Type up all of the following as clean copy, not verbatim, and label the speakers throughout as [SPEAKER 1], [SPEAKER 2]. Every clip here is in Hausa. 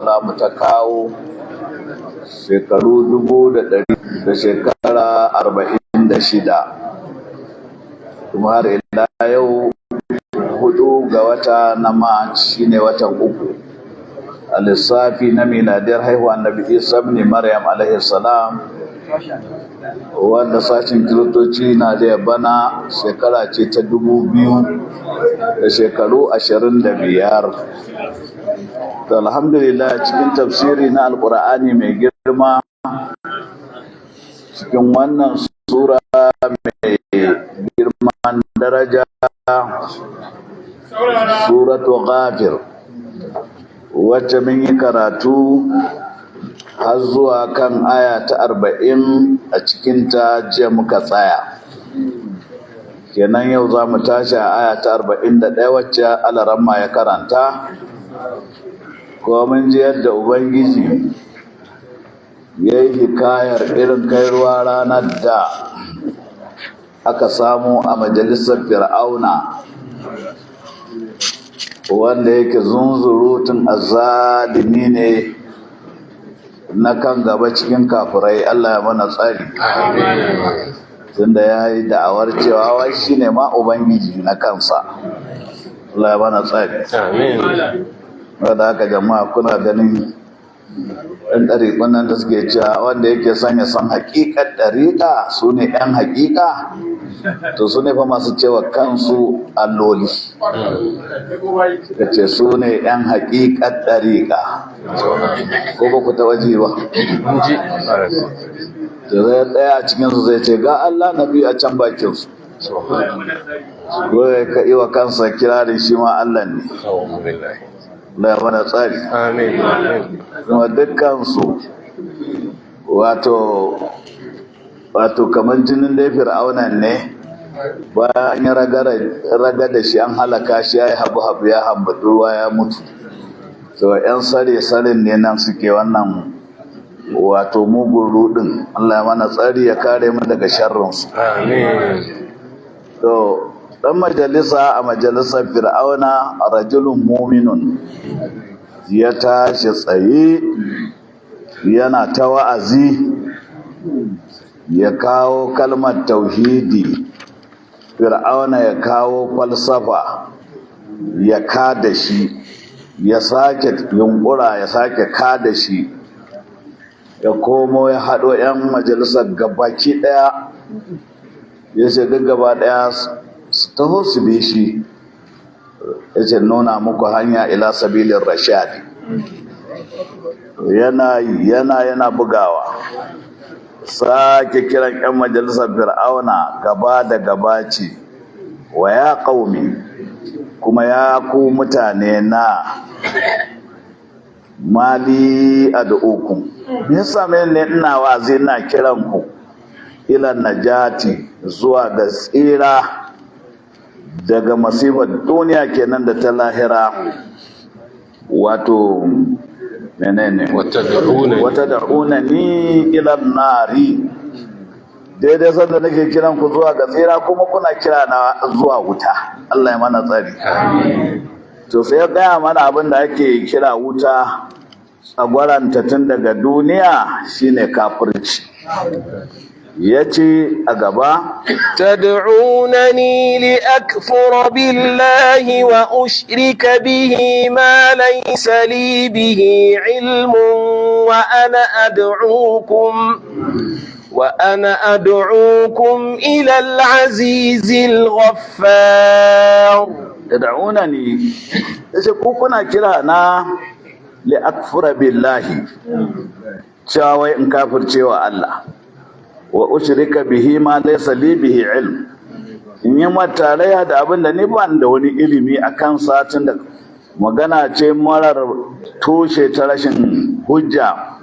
[SPEAKER 1] Salamu ta kawo shekaru 1446, kuma har ila yau 4 ga wata na March, shine watan 3 a lissafi na miladiyar haihuwa Annabi Isa ibn Maryam alaihi salam, wanda sashin Kiristoci na da bana shekara ce ta 2025. To, alhamdulillah, cikin tafsiri na Alkur'ani mai girma, cikin wannan sura mai girman daraja, Suratu Ghafir, wacce mun yi karatu har zuwa kan aya ta 40 a cikinta, jiya muka tsaya. Kenan yau za mu tashi a aya ta 41, wacce Alaramma ya karanta. Ko mun ji yadda Ubangiji ya yi hikayar irin kai ruwa ranar da aka samu a majalisar Fir'auna, wanda yake zunzurutun azzalimi ne na kan gaba cikin kafirai. Allah ya mana tsari, tunda ya yi da'awar cewa wai shi ne ma Ubangiji na kansa. Allah ya mana tsari. Wadda haka, jama'a, kuna ganin ɗan ɗariƙun nan da suke cewa wanda yake son ya san haƙiƙar ɗariƙa, su ne ɗan haƙiƙa. To, su ne fa masu cewa kansu alloli, suka ce su ne ɗan haƙiƙar ɗariƙa. Ko ba ku taɓa ji ba? To, zai ɗaya a cikinsu zai ce ga Allah na biyu a can bakinsu, ko ya ka wa kansa kirarin shi ma Allah ne. Allah ya mana tsari.
[SPEAKER 2] Amin.
[SPEAKER 1] Kuma dukkansu wato kamar jinin da Fir'auna ne, bayan an yi raga da shi, an halaka shi, ya yi habu-habu, ya hambatu ruwa, ya mutu. So yan sare sarin ne nan suke wannan wato mugun rudin. Allah ya mana tsari, ya kare mu daga sharrinsu.
[SPEAKER 2] Amin.
[SPEAKER 1] To, dan majalisa a majalisar Fir'auna, rajulun muminun, ya tashi tsaye yana ta wa'azi, ya kawo kalmar tauhidi, Fir'auna ya kawo falsafa, ya kada shi, ya sake yunkura, ya sake kada shi, ya komo ya haɗo 'yan majalisar gabaki ɗaya, ya shiga gaba ɗaya su taho su bi shi. Ya ce, "Nuna muku hanya ila sabilin rashadi." Yana yana bugawa, sake kiran 'yan majalisar Fir'auna gaba da gaba, ce, "Wa ya qaumi, kuma ya ku mutane na, mali ad'ukum, me yasa ne ina wa'azi, ina kiran ku ila najati, zuwa ga tsira daga masifar duniya kenan da ta lahira?" Wato menene?
[SPEAKER 2] Wata
[SPEAKER 1] Wata ni ila nari. Daidai sanda nake kiran ku zuwa ga tsira, kuma kuna kira na zuwa wuta. Allah ya mana tsari. To, sai ya gaya mana abin da ake kira wuta, tsagwaranta tun daga duniya shine kafirci. Ya ce a gaba:
[SPEAKER 2] تدعونني لأكفر بالله وأشرك به ما ليس لي به علم، وأنا أدعوكم إلى العزيز الغفار.
[SPEAKER 1] Tad'unani, yace ku kuna kira na, li akfura billahi, cewa wai in kafircewa Allah, wa ushrika bihi ma laysa li bihi ilm, in yi tarayya da abin da ni ba da wani ilimi a kan satin da magana ce marar tushe, ta rashin hujja.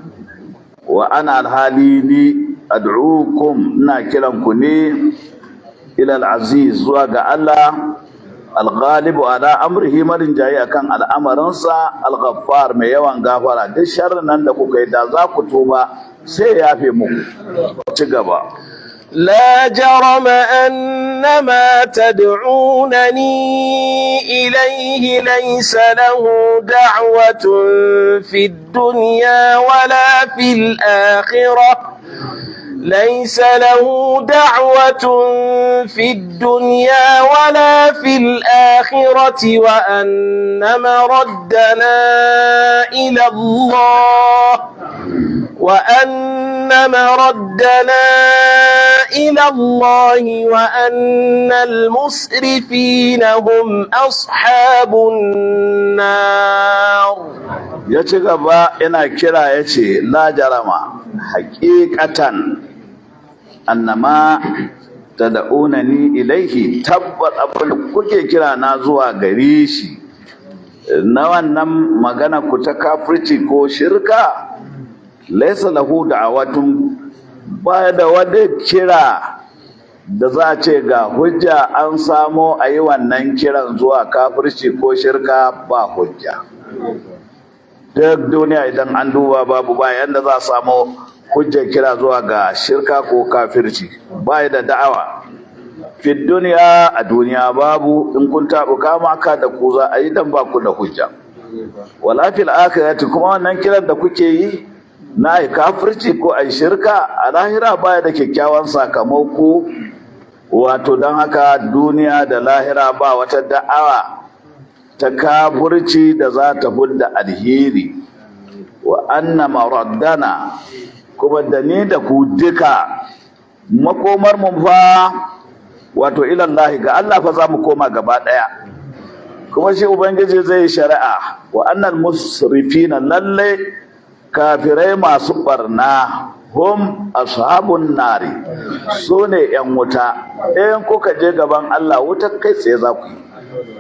[SPEAKER 1] Wa ana, alhali ni, ad'ukum, ina kiran ku ne, ila al-aziz, zuwa ga Allah, al-ghalibu ala amrihi, marin jayi akan al'amarinsa, al-ghaffar, mai yawan gafara. Duk sharrin nan da kuka yi, da za ku tuba, sai ya yafe muku. Ci gaba.
[SPEAKER 2] لا جرم أن ما تدعونني إليه ليس له دعوة في الدنيا ولا في الآخرة، ليس له دعوة في الدنيا ولا في الآخرة، وأن مردنا إلى الله، وأن مردنا إلى الله، وأن المسرفين هم أصحاب النار.
[SPEAKER 1] Ya ci gaba yana kira, ya ce, la jarama, haƙiƙatan, annama tad'unani ilaihi, tabbat abin da kuke kira na zuwa gare shi na wannan magana ku ta kafirci ko shirka, laisa lahu da'awatun, ba da wani kira da za a ce ga hujja an samo a yi wannan kiran zuwa kafirci ko shirka, ba hujja. Duk duniya idan an duba babu, ba yanda za a samu hujjar kira zuwa ga shirka ko kafirci, ba da da'awa fi duniya, a duniya babu. In kun taɓu kama ka da ku za a yi, dan ba ku da hujja. Wala fil akhirati, kuma wannan kiran da kuke yi na ai kafirci ko ai shirka, a lahira baya da kyakkyawan sakamako. Wato don haka duniya da lahira ba wata da'awa ta kafirci da za ta fudda alheri. Wa anna maraddana, kuma da ni da ku duka makomar mu fa, wato ilallahi, ga Allah fa za mu koma gaba daya, kuma shi Ubangiji zai shari'a. Wa annal musrifina, lalle kafirai masu barna, hum ashabun nari, su ne yan wuta. In kuka je gaban Allah, wuta kai tsaye za ku yi.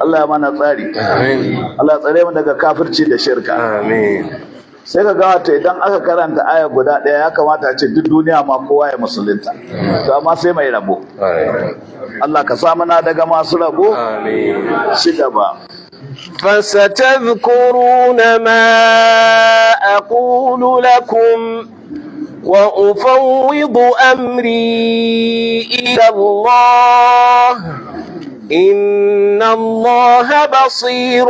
[SPEAKER 1] Allah ya mana tsari. Allah tsare mu daga kafirci da shirka.
[SPEAKER 2] Amin.
[SPEAKER 1] Sai ka ga wato idan aka karanta aya guda ɗaya, ya kamata a ce duk duniya ma kowa ya musulunta, to amma sai mai rabo. Allah ka sa muna daga masu rabo.
[SPEAKER 2] Amin.
[SPEAKER 1] Ci gaba.
[SPEAKER 2] فستذكرون ما أقول لكم وأفوض أمري إلى الله، إن الله بصير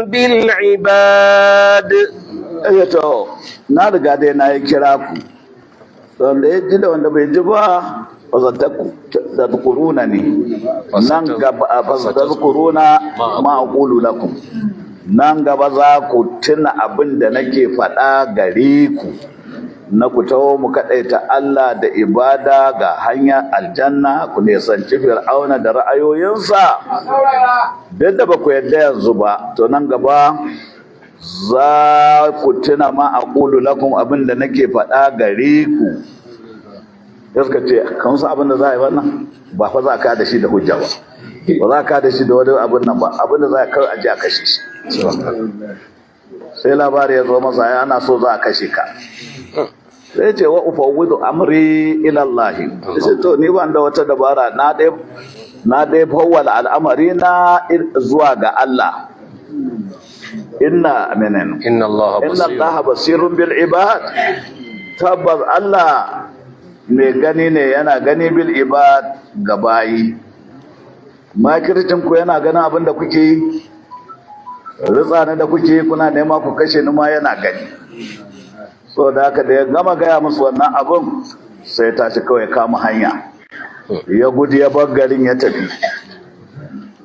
[SPEAKER 2] بالعباد.
[SPEAKER 1] Eh, to na riga dai na yi kira ku, wanda ya ji da wanda bai ji ba. Fasatadhkuruna ne nan gaba, fasatadhkuruna ma aqulu lakum, nan gaba za ku tuna abin da nake faɗa gare ku na ku taho mu kaɗaita Allah da ibada, ga hanyar aljanna, ku nisanci Fir'auna da ra'ayoyinsa. Duk da ba ku yarda yanzu ba, to nan gaba za ku tuna ma aqulu lakum, abin da nake faɗa gare ku. Ya suka ce, kan su abin da za a yi wannan ba fa za ka da shi da hujja ba, ba za ka da shi da wani abin nan ba, abin da za a kai a ji a kashe shi. Sai labari ya zo masa, ai ana so za a kashe ka. Sai ce, wa ufawwidu amri ila Allah. Sai to ni ban da wata dabara, na dai fawwala al'amari na zuwa ga Allah. Inna menene?
[SPEAKER 2] Inna Allah
[SPEAKER 1] inna
[SPEAKER 2] basir.
[SPEAKER 1] Allah basirun bil ibad, tabbas Allah mai gani ne, yana gani bil ibad, ga bayi. Makircin ku yana ganin abin da kuke yi, ritsana da kuke yi, kuna nema ku kashe ni ma yana gani. So da haka da ya gama gaya musu wannan abin, sai tashi kawai kama hanya, ya gudu, ya bar garin ya tafi.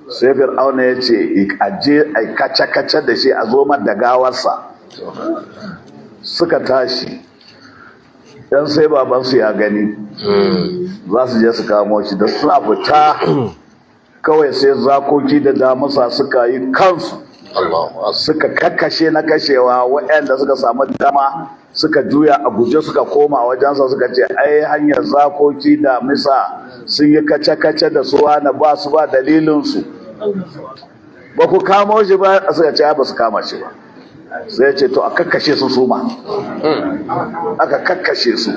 [SPEAKER 1] Sai Fir'auna ya ce aje ai kace-kace da shi, a zo da gawarsa. Suka tashi dan sai babansu ya gani za su je su kamo shi. Da suna fita kawai, sai zakoki da damusa suka yi kansu, suka kakkashe na kashewa. Waɗanda suka samu dama suka juya a guje suka koma wajensa, suka ce ai hanyar zakoki da misa sun yi kace-kace da su, wani ba su ba dalilinsu, ba ku kamo shi ba? Suka ce ba su kama shi ba. Sai ce to a kakkashe su suma. Aka kakkashe su,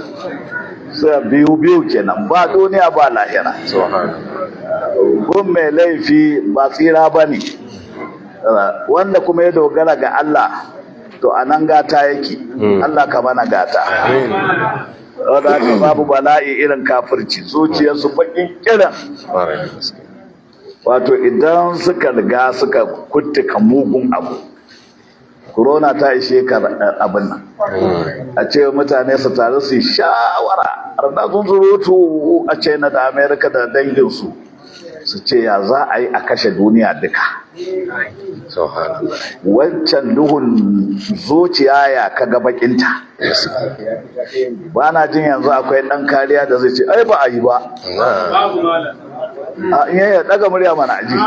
[SPEAKER 1] sai biyu biyu kenan, ba duniya ba lahira. Gun mai laifi ba tsira ba ne, wanda kuma ya dogara ga Allah, to a nan gata yake. Allah ka mana gata. Wadda haka babu bala'i irin kafirci, zuciyarsu bakin kiran.
[SPEAKER 2] Kwarai da gaske.
[SPEAKER 1] Wato idan suka riga suka kuttuka mugun abu, corona ta ishe ka abin nan. A ce mutane su taru su yi shawara, har sun surutu a China da America da danginsu, su ce ya za a yi a kashe duniya duka.
[SPEAKER 2] Subhanallah.
[SPEAKER 1] Wancan duhun zuciya ya kaga bakinta. Ba na jin yanzu akwai ɗan kariya da zai ce ai ba a yi ba.
[SPEAKER 2] Na.
[SPEAKER 1] A iya ya ɗaga murya mana aji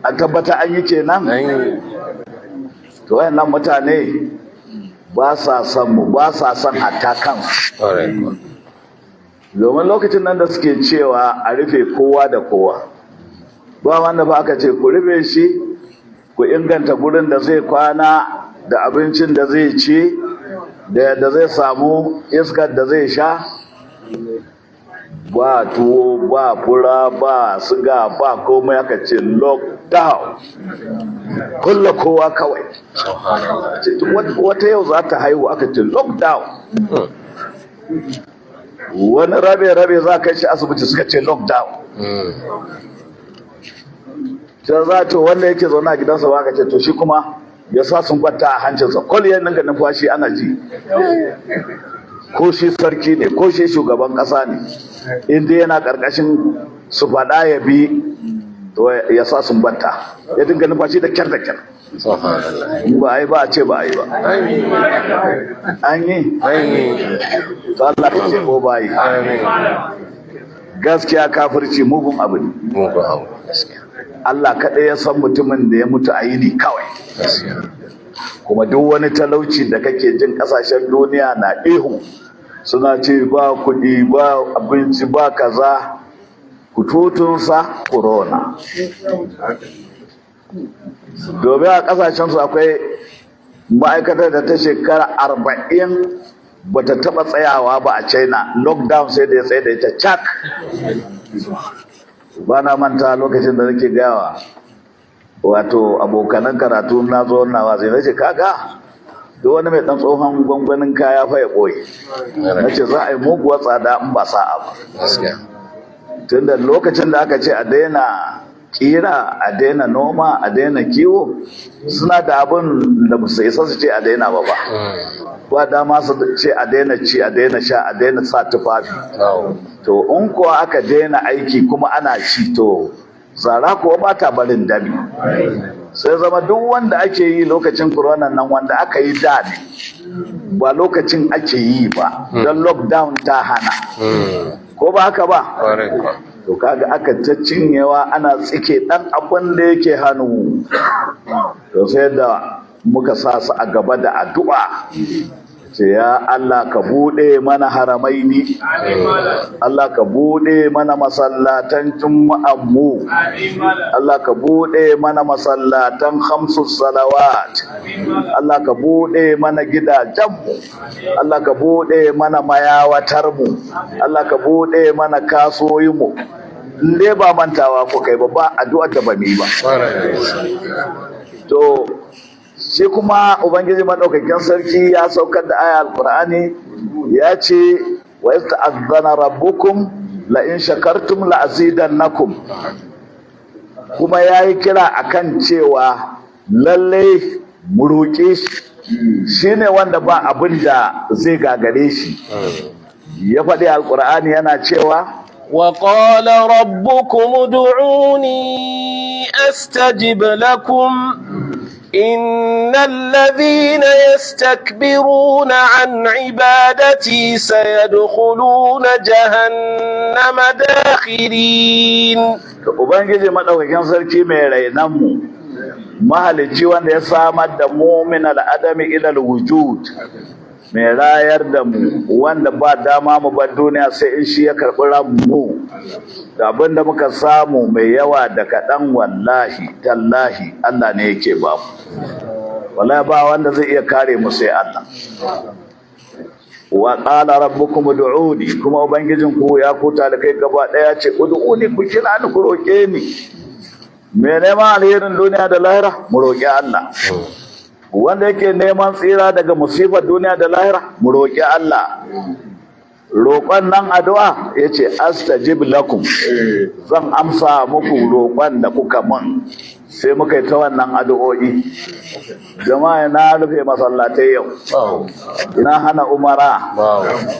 [SPEAKER 1] a tabbata an yi kenan.
[SPEAKER 2] An yi.
[SPEAKER 1] To wayannan mutane ba sa son mu, ba sa son hatta kansu.
[SPEAKER 2] Kwarai kuwa.
[SPEAKER 1] Domin lokacin nan da suke cewa a rufe kowa da kowa, ba wanda ba aka ce ku rufe shi, ku inganta gurin da zai kwana da abincin da zai ci da yadda zai samu iskar da zai sha. Ba tuwo, ba fura, ba siga, ba komai, aka ce lockdown, kulle kowa kawai.
[SPEAKER 2] Subhanallah.
[SPEAKER 1] Ce, wata yau za ta haihu, aka ce lockdown. Wani rabe-rabe za ka shi asibiti, suka ce lockdown. Sai za to wanda yake zaune a gidansa ba, aka ce to shi kuma ya sa sun kwanta a hancinsa, kwaliyar ninka numfashi ana ji, ko shi sarki ne ko shi shugaban kasa ne, inda yana karkashin su faɗa ya bi, to ya sa sun kwanta ya dinga numfashi da kyar da kyar.
[SPEAKER 2] Subhanallah.
[SPEAKER 1] In ba a yi ba, a ce ba a yi ba.
[SPEAKER 2] An yi.
[SPEAKER 1] An yi.
[SPEAKER 2] An yi.
[SPEAKER 1] To Allah ka ce ko ba yi.
[SPEAKER 2] Amin.
[SPEAKER 1] Gaskiya kafirci mugun abu ne.
[SPEAKER 2] Mugun abu. Gaskiya.
[SPEAKER 1] Allah kaɗai ya san mutumin da ya mutu a yini kawai.
[SPEAKER 2] Gaskiya.
[SPEAKER 1] Kuma duk wani talauci da kake jin kasashen duniya na ihu suna ce ba kuɗi, ba abinci, ba kaza, kututunsa corona. Domin a kasashen su akwai ma'aikatar da ta shekara 40 bata taɓa tsayawa ba a China, lockdown sai da ya tsaye da ita cak. Ba na manta lokacin da nake gawa wato abokanan karatu, na zo na wazi, na ce kaga duk wani mai dan tsohon gwangwanin kaya fa ya koyi, na ce za a yi muguwar tsada in ba sa'a ba.
[SPEAKER 2] Gaskiya.
[SPEAKER 1] Tunda lokacin da aka ce a daina kira, a daina noma, a daina kiwo, suna da abin da ba su isa su ce a daina ba ba. Ba dama su ce a daina ci, a daina sha, a daina sa tufafi.
[SPEAKER 2] Na'am.
[SPEAKER 1] To in kuwa aka daina aiki kuma ana ci, to zara kuwa ba ta barin dami. Sai zama duk wanda ake yi lokacin corona nan, wanda aka yi da ne, ba lokacin ake yi ba, don lockdown ta hana. Ko ba haka ba?
[SPEAKER 2] Kwarai kuwa.
[SPEAKER 1] To kaga aka ta cinyewa, ana tsike dan abin da yake hannu. To sai da muka sa su a gaba da addu'a, ce ya Allah ka bude mana haramaini, Allah ka bude mana masallatan juma'an mu, Allah ka bude mana masallatan khamsus salawat, Allah ka bude mana gidajenmu, Allah ka bude mana mayawatar mu, Allah ka bude mana kasuwoyinmu. In dai ba mantawa ko kai ba, ba addu'ar da ba mu yi ba.
[SPEAKER 2] Kwarai da gaske.
[SPEAKER 1] To shi kuma Ubangiji madaukakin sarki ya saukar da aya Alqur'ani, ya ce wa yasta'adhana rabbukum la in shakartum la azidannakum. Kuma yayi kira akan cewa lalle mu roƙe shi, shine wanda ba abin da zai gagare shi. Ya faɗi Alqur'ani yana cewa:
[SPEAKER 2] وقال ربكم ادعوني أستجب لكم إن الذين يستكبرون عن عبادتي سيدخلون جهنم داخرين.
[SPEAKER 1] Ubangiji madaukakin sarki mai rainanmu, mahalicci wanda ya samar da mu min al'adami ila wujud, mai rayar da mu, wanda ba dama mu bar duniya sai in shi ya karɓi ranmu, da abin da muka samu mai yawa da kaɗan, wallahi tallahi Allah ne yake ba mu. Wallahi ba wanda zai iya kare mu sai Allah. Wa qala rabbukum ud'uni, kuma ubangijin ku ya ku talikai gaba daya ce ud'uni, ku kira ni, ku roke ni. Me neman alherin duniya da lahira, mu roki Allah. Wanda yake neman tsira daga musibar duniya da lahira, mu roƙi Allah. Roƙon nan addu'a, yace astajib lakum, zan amsa muku roƙon da kuka mun. Sai muka yi ta wannan addu'o'i. Jama'a, na rufe masallatai yau, ina hana umara,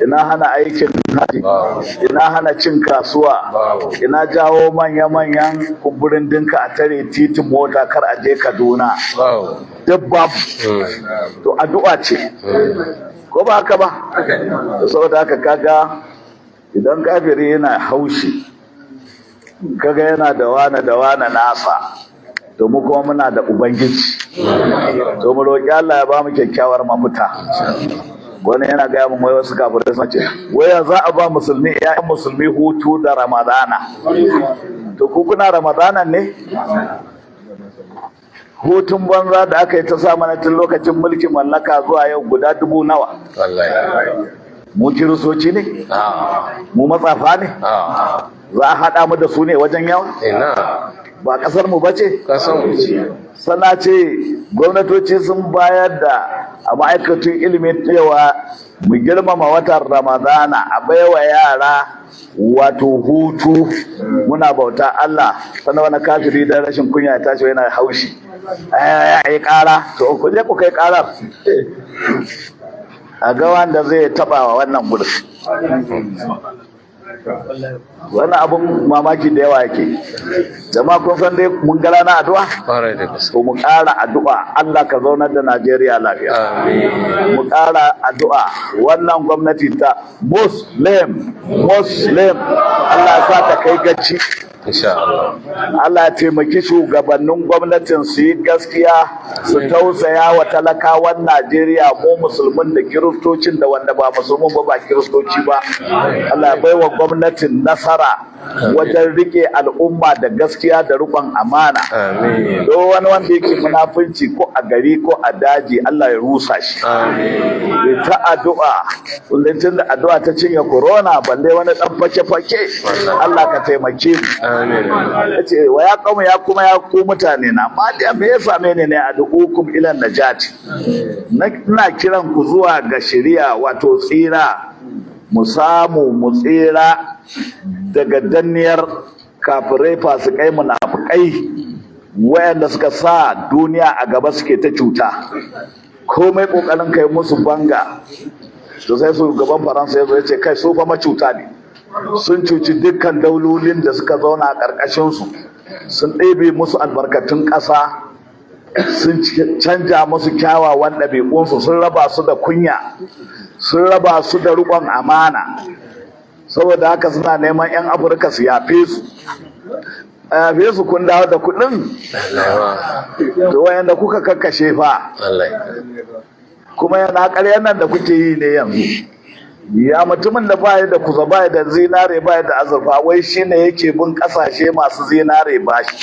[SPEAKER 1] ina hana aikin haji, ina hana cin kasuwa, ina jawo manya-manyan kumburin dinka a tare titin mota kar a je Kaduna, duk babu. To addu'a ce, ko ba haka ba? Saboda haka kaga idan kafiri yana haushi, kaga yana da wane da wane nasa, to mu kuma muna da ubangiji. To mu roƙi Allah ya ba mu kyakkyawar mafita. Wani yana gaya mun wai wasu kafirai suna ce wai ya za a ba musulmi, ƴaƴan musulmi hutu da Ramadana? To ku kuna Ramadanan ne? Hutun banza da aka yi ta sa mana tun lokacin mulkin mallaka zuwa yau guda dubu nawa? Mu Kiristoci ne? Mu matsafa ne? Za a haɗa mu da su ne wajen yawa? Ba ƙasar mu bace? Sana ce gwamnatoci sun bayar da a ma'aikatun ilimin cewa mu girmama watan Ramadana, a baiwa yara wato hutu, muna bauta Allah. Sannan wani kafiri da rashin kunya ya tashi yana haushi, ya yi kara. To ku je ku kai karar, a ga wanda zai taba wa wannan gudun. Wannan abun mamaki da yawa yake. Jama'a, kun san dai mun ga rana addu'a. To mu ƙara addu'a, Allah ka zaunar da Najeriya lafiya. Mu ƙara addu'a, wannan gwamnati ta Muslim Muslim, Allah ya sa ta kai gaci.
[SPEAKER 2] Insha Allah.
[SPEAKER 1] Allah ya taimaki shugabannin gwamnatin su yi gaskiya, su tausaya wa talakawan Najeriya, mu musulmin da Kiristocin da wanda ba musulmin ba, ba Kiristoci ba. Allah ya baiwa gwamnatin nasara wajen rike al'umma da gaskiya da riƙon amana.
[SPEAKER 2] Amin.
[SPEAKER 1] Do wani wanda yake munafunci ko a gari ko a daji, Allah ya rusa shi.
[SPEAKER 2] Amin.
[SPEAKER 1] Ta addu'a kullum, tun da addu'a ta cinye corona, balle wani dan fake-fake. Allah ka taimake mu.
[SPEAKER 2] Amin.
[SPEAKER 1] Yace wa ya qaumi, ya kuma ya ku mutane na, maliya, me ya same ni ne? Ad'ukum ila najati, ina kiran ku zuwa ga shari'a, wato tsira, mu samu mu tsira daga danniyar kafirai, fasikai, munafukai, wayanda suka sa duniya a gaba suke ta cuta. Komai kokarin kai musu banga. To sai su gaban Faransa ya zo ya ce kai, su fa macuta ne, sun cuci dukkan daulolin da suka zauna a ƙarƙashinsu, sun ɗebe musu albarkatun ƙasa, sun canja musu kyawawan ɗabi'unsu, sun raba su da kunya, sun raba su da riƙon amana. Saboda haka suna neman 'yan Afirka su yafe su, a yafe su. Kun dawo da kuɗin, to wayanda kuka kakkashe fa? Kuma yana ƙaryar nan da kuke yi ne yanzu. Ya mutumin da baya da kuza, baya da zinare, baya da azurfa, wai shine yake bin kasashe masu zinare bashi?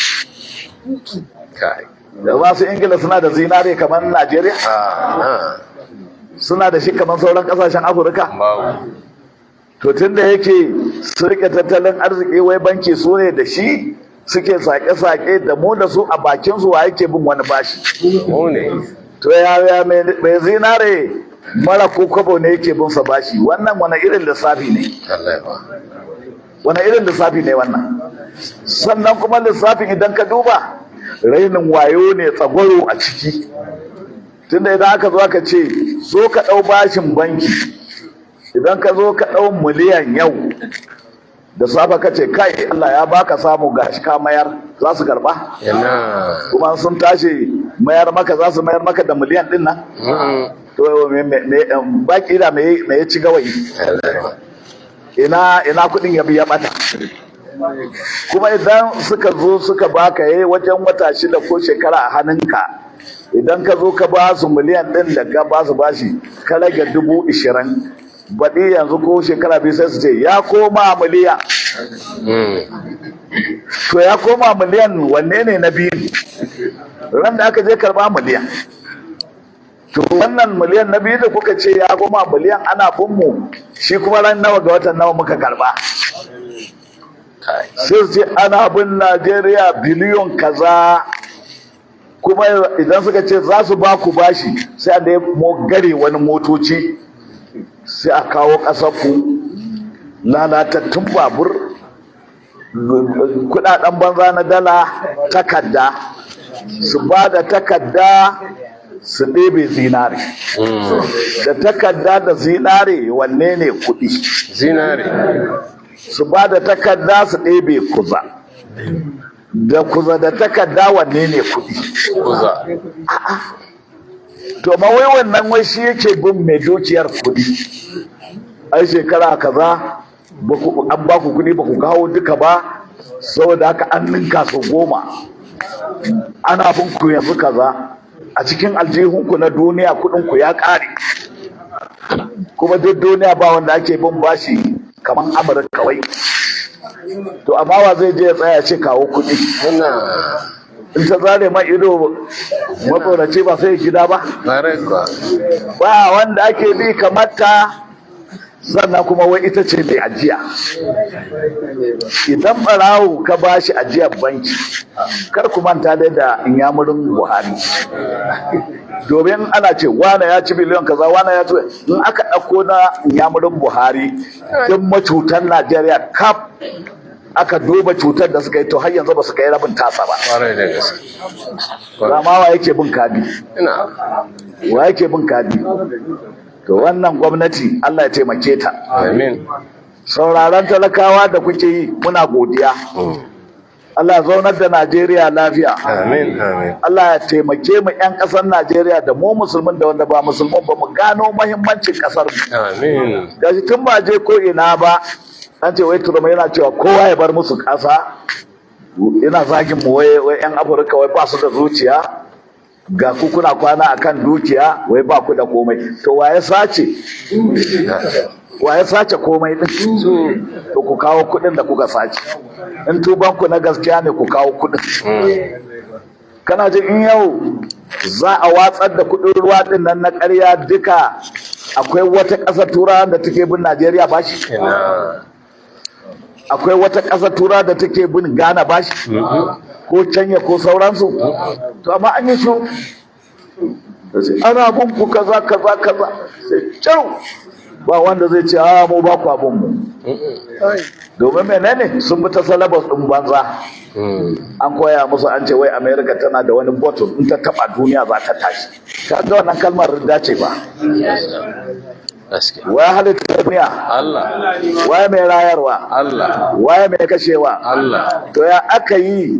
[SPEAKER 1] Da masu Ingila suna da zinare kamar Najeriya? Suna da shi kamar sauran kasashen Afirka? To tun da yake su rike tattalin arziki, wai banki su ne da shi suke sake-sake da mu da su a bakin su, wa yake bin wani bashi? To ya mai zinare mara ko kwabo ne yake bin sa bashi? Wannan wani irin lissafi ne? Wani irin lissafi ne wannan? Sannan kuma lissafin, idan ka duba, rainin wayo ne tsagwaro a ciki, tunda idan aka zo aka ce zo ka ɗau bashin banki, idan ka zo ka ɗau miliyan yau da safe, ka ce kai, Allah ya baka samu, gashi ka mayar, za su karba? Kuma sun tashi mayar maka, za su mayar maka da miliyan din nan? To baki da me me ya ci gawayi? Ina kudin ya biya bata? Kuma idan suka zo suka baka, yayi wajen wata 6 ko shekara a hannunka, idan ka zo ka ba su miliyan din da ka ba su bashi, ka rage 20,000, baɗi yanzu ko shekara 2 sai su ce ya koma miliyan. To ya koma miliyan, wanne ne na biyu ran da aka je karba miliyan? To wannan miliyan na biyu da kuka ce ya koma miliyan ana bin mu shi, kuma ran nawa ga watan nawa muka karba? Sai su ce ana bin Najeriya biliyon kaza. Kuma idan suka ce za su ba ku bashi, sai a mo gare wani motoci, sai a kawo ƙasar ku lalatattun babur, kudaden banza na dala, takarda, su ba da takarda su ɗebe zinare. Da takarda da zinare, wanne ne kuɗi?
[SPEAKER 2] Zinare.
[SPEAKER 1] Su ba da takarda su ɗebe kuza. Da kuza da takarda, wanne ne kuɗi?
[SPEAKER 2] Kuza.
[SPEAKER 1] To ma wai wannan wai shi yake bin mai dukiyar kuɗi. Ai shekara kaza an ba ku kuɗi, ba ku kawo duka ba, saboda haka an ninka su 10, ana bin ku yanzu kaza. A cikin aljihunku na duniya kuɗin ku ya ƙare. Kuma duk duniya ba wanda ake bin bashi kamar Amurka wai. To amma wa zai je ya tsaya ce kawo kuɗi?
[SPEAKER 2] Muna.
[SPEAKER 1] In ta zare ma ido, matsoraci ba sai gida ba.
[SPEAKER 2] Ƙwarai kuwa.
[SPEAKER 1] Ba wanda ake bi kamar ta. Sannan kuma wai ita ce mai ajiya. Idan barawo ka ba shi ajiyar banki, kar ku manta dai da inyamurin Buhari, domin ana ce wane ya ci biliyon kaza, wane ya ci. In aka ɗauko na inyamurin Buhari, duk macutan Najeriya kaf aka duba cutar da suka yi, to har yanzu ba su kai rabin tasa ba.
[SPEAKER 2] Ƙwarai da gaske.
[SPEAKER 1] Ramawa yake bin kadi.
[SPEAKER 2] Ina.
[SPEAKER 1] Wa yake bin kadi? To wannan gwamnati, Allah ya taimake ta.
[SPEAKER 2] Amin.
[SPEAKER 1] Sauraron talakawa da kuke yi, muna godiya. Allah ya zaunar da Najeriya lafiya.
[SPEAKER 2] Amin. Amin.
[SPEAKER 1] Allah ya taimake mu 'yan ƙasar Najeriya, da mu musulmin da wanda ba musulmin ba, mu gano muhimmancin ƙasar mu.
[SPEAKER 2] Amin.
[SPEAKER 1] Gashi tun ba je ko ina ba, an ce wai Trump yana cewa kowa ya bar musu ƙasa, yana zagin mu, wai wai 'yan Afirka wai ba su da zuciya, ga ku kuna kwana akan dukiya, wai ba ku da komai. To wa ya sace? Wa ya sace komai din? To ku kawo kuɗin da kuka sace. In tuban ku na gaskiya ne, ku kawo kuɗin. Kana jin in yau za a watsar da kuɗin ruwa din nan na ƙarya duka, akwai wata ƙasar Turawa da take bin Najeriya bashi?
[SPEAKER 2] Ina.
[SPEAKER 1] Akwai wata ƙasar Turawa da take bin Ghana bashi, ko Kenya, ko sauransu? To amma an yi su ana bin ku kaza kaza kaza, sai kyau, ba wanda zai ce a mu ba ku abun mu. Domin menene? Sun bi ta syllabus din banza. An koya musu, an ce wai America tana da wani button, in ta taba duniya za ta tashi. Kaga wannan kalmar ridda ce ba?
[SPEAKER 2] Gaske.
[SPEAKER 1] Waye halitta duniya?
[SPEAKER 2] Allah.
[SPEAKER 1] Waye mai rayarwa?
[SPEAKER 2] Allah.
[SPEAKER 1] Waye mai kashewa?
[SPEAKER 2] Allah.
[SPEAKER 1] To ya aka yi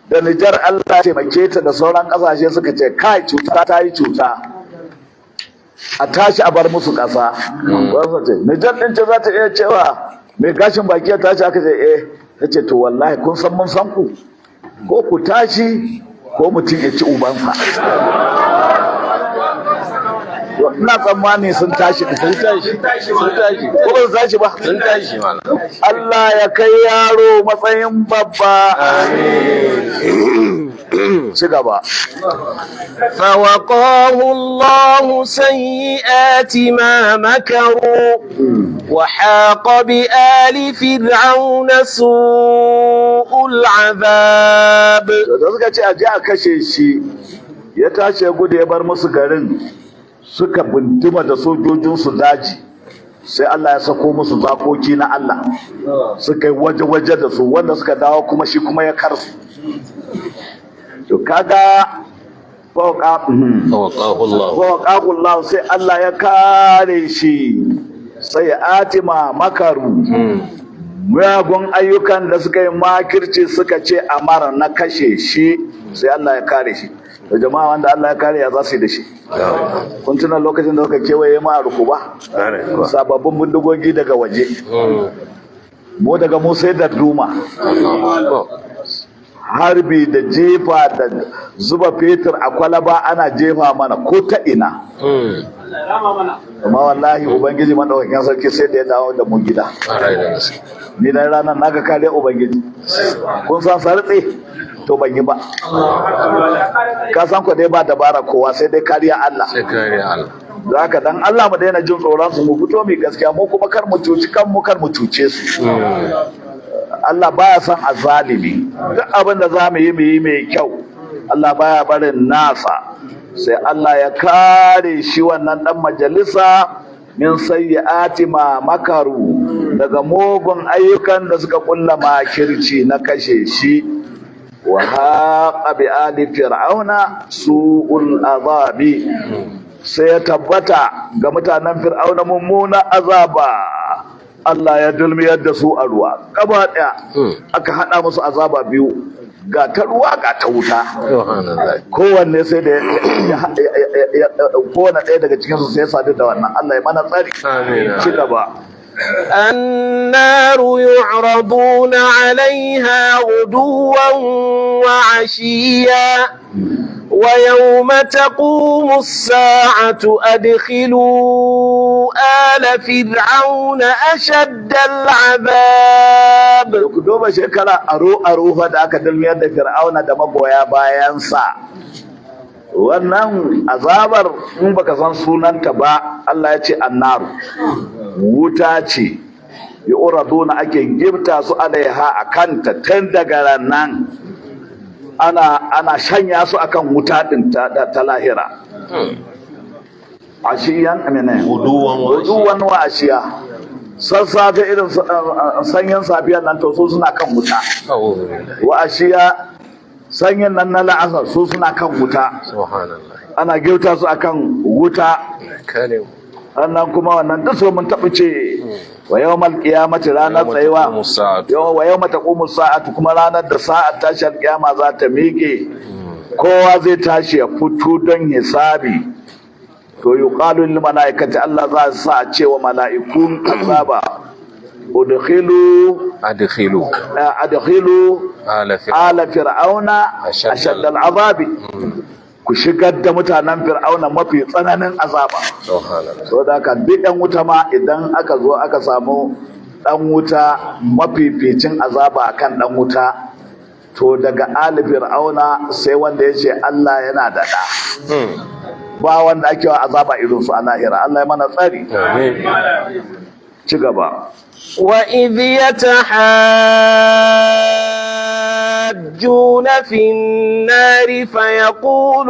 [SPEAKER 1] da Nijar, Allah ya taimake ta da sauran kasashe, suka ce kai, cuta ta yi cuta, a tashi a bar musu ƙasa? Wasu ce Nijar ɗin ce za ta iya cewa mai gashin baki ya tashi. Aka ce eh, ta ce to wallahi kun san mun san ku, ko ku tashi ko mutum ya ci ubansa. To, ina tsammani sun tashi.
[SPEAKER 2] Sun tashi. Sun tashi.
[SPEAKER 1] Ko ba su tashi ba?
[SPEAKER 2] Sun tashi mana.
[SPEAKER 1] Allah ya kai yaro matsayin babba. Ci gaba.
[SPEAKER 3] فوقاه الله سيئات ما مكروا وحاق بآل فرعون سوء العذاب.
[SPEAKER 1] Da suka ce a je a kashe shi, ya tashi ya gudu ya bar musu garin, suka bunduma da sojojinsu daji, sai Allah ya sako musu zakoki na Allah, suka yi waje-waje da su. Wanda suka dawo kuma, shi kuma ya karsu. To kaga fawqa
[SPEAKER 2] فوقاه الله.
[SPEAKER 1] Fawqahu Allah, sai Allah ya kare shi. سيئات ما مكروا, miyagun ayyukan da suka yi makirci, suka ce amara na kashe shi, sai Allah ya kare shi. Da jama'a, wanda Allah ya kare, ya za su yi da shi? Kun tuna lokacin da suka kewaye ma a Rukuba, sababbin bindigogi daga waje, mu daga mu sai da duma, harbi da jefa da zuba fetur a kwalaba ana jefa mana ko ta ina. Amma wallahi Ubangiji madaukakin sarki sai da ya dawo da mu gida. Ni dan ranar naga kare Ubangiji. Kun san sartse? To ban yi ba. Ka san ko dai ba dabara kowa, sai dai kariya Allah.
[SPEAKER 2] Sai kariya Allah.
[SPEAKER 1] Za ka dan Allah mu daina jin tsoron su, mu fito mu gaskiya. Mu kuma kar mu cuci kanmu, kar mu cuce su. Allah baya son azalimi. Duk abin da za mu yi, mu yi mai kyau. Allah baya barin nasa. Sai Allah ya kare shi wannan dan majalisa min sayyi'ati ma makaru, daga mugun ayyukan da suka kulla makirci na kashe shi. Wa haqa bi ali fir'auna su'ul azabi, sai ya tabbata ga mutanen fir'auna mummuna azaba. Allah ya dulmiyar da su a ruwa gaba daya, aka hada musu azaba biyu, ga ta ruwa ga ta wuta.
[SPEAKER 2] Subhanallah.
[SPEAKER 1] Kowanne sai da kowanne ɗaya daga cikinsu sai ya sadu da wannan. Allah ya mana tsari.
[SPEAKER 2] Amin.
[SPEAKER 1] Ci gaba.
[SPEAKER 3] النار يعرضون عليها غدوا وعشيا ويوم تقوم الساعة أدخلوا آل فرعون أشد العذاب.
[SPEAKER 1] Ku duba shekara aro aro fa da aka dulmiyar da Fir'auna da magoya bayansa. Wannan azabar in baka san sunanta ba, Allah ya ce annaru, wuta ce, yu'raduna, ake gifta su, alaiha, akanta, tun daga nan ana shanya su akan wuta din ta lahira. Ashiyan amina.
[SPEAKER 2] Guduwan wa ashiya.
[SPEAKER 1] Guduwan wa ashiya, sassafe irin sanyin safiyan nan, to su suna kan wuta.
[SPEAKER 2] A'udhu billahi.
[SPEAKER 1] Wa ashiya, sanyin nan na la'asar, su suna kan wuta.
[SPEAKER 2] Subhanallah.
[SPEAKER 1] Ana gifta su akan wuta.
[SPEAKER 2] Kare mu.
[SPEAKER 1] Sannan kuma wannan duk su mun taɓa ce wa yawmal qiyamati, ranar
[SPEAKER 2] Yawma
[SPEAKER 1] tsayuwa.
[SPEAKER 2] taqumu sa'atu.
[SPEAKER 1] Yawa wa yawma taqumu sa'atu, kuma ranar da sa'ar tashar kiyama za ta miƙe, kowa zai tashi ya fito don hisabi. To yuqalu lil malaikati, Allah za su sa a cewa mala'ikun azaba udkhilu
[SPEAKER 2] Adkhilu.
[SPEAKER 1] Adkhilu
[SPEAKER 2] ala fir'aun.
[SPEAKER 1] Ala fir'auna
[SPEAKER 2] Ashadda
[SPEAKER 1] ashaddal azabi, ku shigar da mutanen fir'auna mafi tsananin azaba.
[SPEAKER 2] Subhanallah.
[SPEAKER 1] Saboda haka duk ɗan wuta ma, idan aka zo aka samu ɗan wuta mafificin azaba akan ɗan wuta, to daga ali fir'auna sai wanda ya ce Allah yana da ɗa. Ba wanda ake wa azaba irin su a lahira. Allah ya mana tsari.
[SPEAKER 2] Amin.
[SPEAKER 1] Ci gaba.
[SPEAKER 3] وإذ يتحاجون في النار فيقول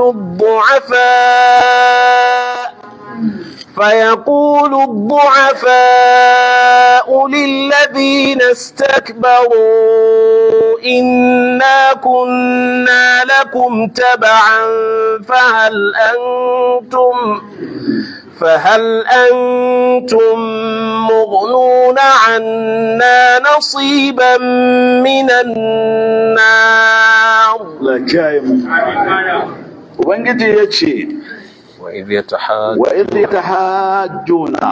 [SPEAKER 3] الضعفاء للذين استكبروا إنا كنا لكم تبعا فهل أنتم مغنون عنا نصيبا من النار؟
[SPEAKER 1] Allah kiyaye mu. Ubangiji ya ce
[SPEAKER 2] Wa idh yatahajjuna.
[SPEAKER 1] Wa idh yatahajjuna,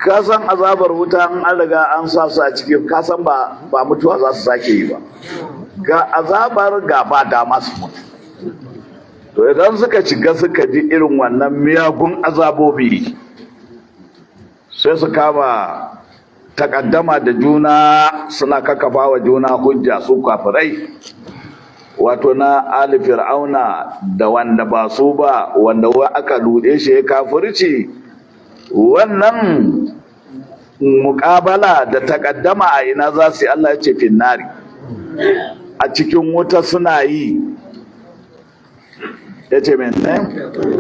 [SPEAKER 1] ka san azabar wuta in an riga an sa su a ciki, ka san ba mutuwa za su sake yi ba. Ga azabar, ga ba dama su mutu. To idan suka shiga suka ji irin wannan miyagun azabobi, sai su kama takaddama da juna, suna kakafa wa juna hujja, su kafirai, wato na ali fir'auna da wanda ba su ba, wanda wa aka lude shi ya kafirci. Wannan muƙabala da takaddama a ina za su yi? Allah ya ce finnari, a cikin wuta suna yi. Ya ce mene?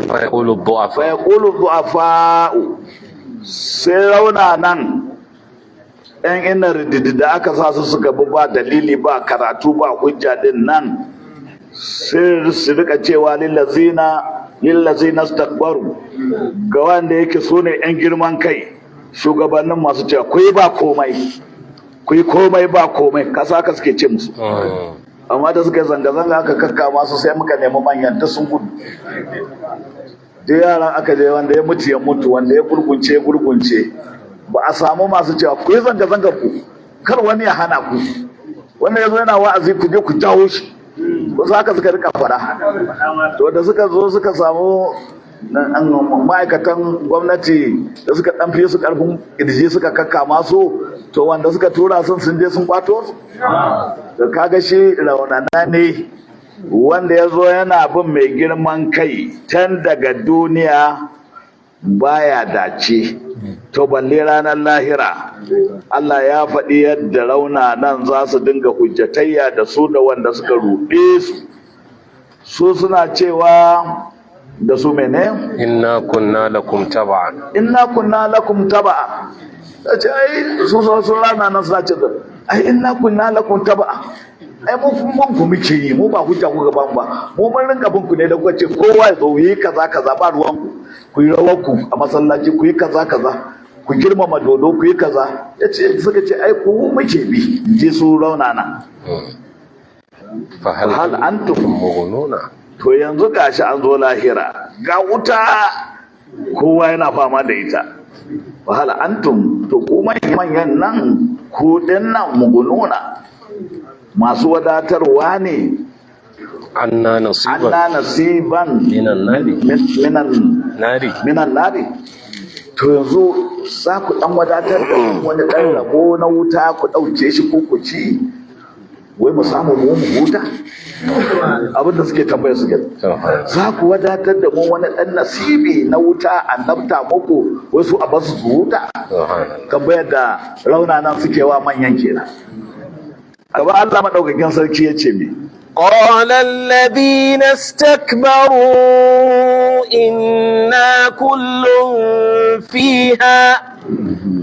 [SPEAKER 2] Fa yaqulu du'afa.
[SPEAKER 1] Fa yaqulu du'afa'u, sai rauna nan yan ina rididi da aka sa su suka bi ba dalili ba karatu ba hujja din nan, sai su rika cewa lillazina istakbaru, ga wanda yake su ne yan girman kai, shugabannin masu cewa ku yi ba komai, ku yi komai ba komai, kasa haka suke ce musu. Amma da suka yi zanga-zanga aka kakkama su, sai muka nemi manyan ta sun gudu. Duk yaran aka je, wanda ya mutu ya mutu, wanda ya gurgunce ya gurgunce. Ba a samu masu cewa ku yi zanga-zanga, ku kar wani ya hana ku, wanda ya zo yana wa'azi ku je ku jawo shi. Wasu haka suka rika fara. To da suka zo suka samu ma'aikatan gwamnati da suka dan fi su karfin kirji suka kakkama su, to wanda suka tura sun sun je sun kwato su. To kaga shi raunana ne wanda ya zo yana bin mai girman kai can daga duniya baya dace, to balle ranar lahira. Allah ya faɗi yadda raunanan za su dinga hujjatayya da su da wanda suka ruɗe su. Su suna cewa da su mene?
[SPEAKER 2] إنا كنا لكم تبعا.
[SPEAKER 1] Inna kunna lakum taba'a. Ta ce ai su su rana nan suna ce ai inna kunna lakum taba'a, ai mu mun ku muke yi, mu ba hujja ku gaban ba, mu mun rinka bin ku ne da kuka ce kowa ya zo yi kaza kaza, ba ruwan ku, ku yi rawar ku a masallaci, ku yi kaza kaza, ku girmama dodo, ku yi kaza. Yace suka ce ai ku muke bi, in ji su raunana.
[SPEAKER 2] فهل
[SPEAKER 1] hal antum
[SPEAKER 2] مغنون.
[SPEAKER 1] To yanzu gashi an zo lahira, ga wuta, kowa yana fama da ita. Wahala antum, to ku manyan nan, ku nan mugununa, masu wadatarwa ne
[SPEAKER 2] عنا نصيبا
[SPEAKER 1] anna nasiban
[SPEAKER 2] minan nari.
[SPEAKER 1] Minan
[SPEAKER 2] nari.
[SPEAKER 1] Minan nari. To yanzu za ku dan wadatar da wani dan rabo na wuta, ku dauke shi ko ku ci, wai mu samu mu huta? Abin da suke tambaya suke, za ku wadatar da mu wani ɗan nasibi na wuta a nabta muku, wasu a basu su huta?
[SPEAKER 2] Subhanallah.
[SPEAKER 1] Tambayar da raunanan suke wa manyan kenan. Gaba Allah maɗaukakin sarki ya ce me?
[SPEAKER 3] قال الذين استكبروا إنا كل فيها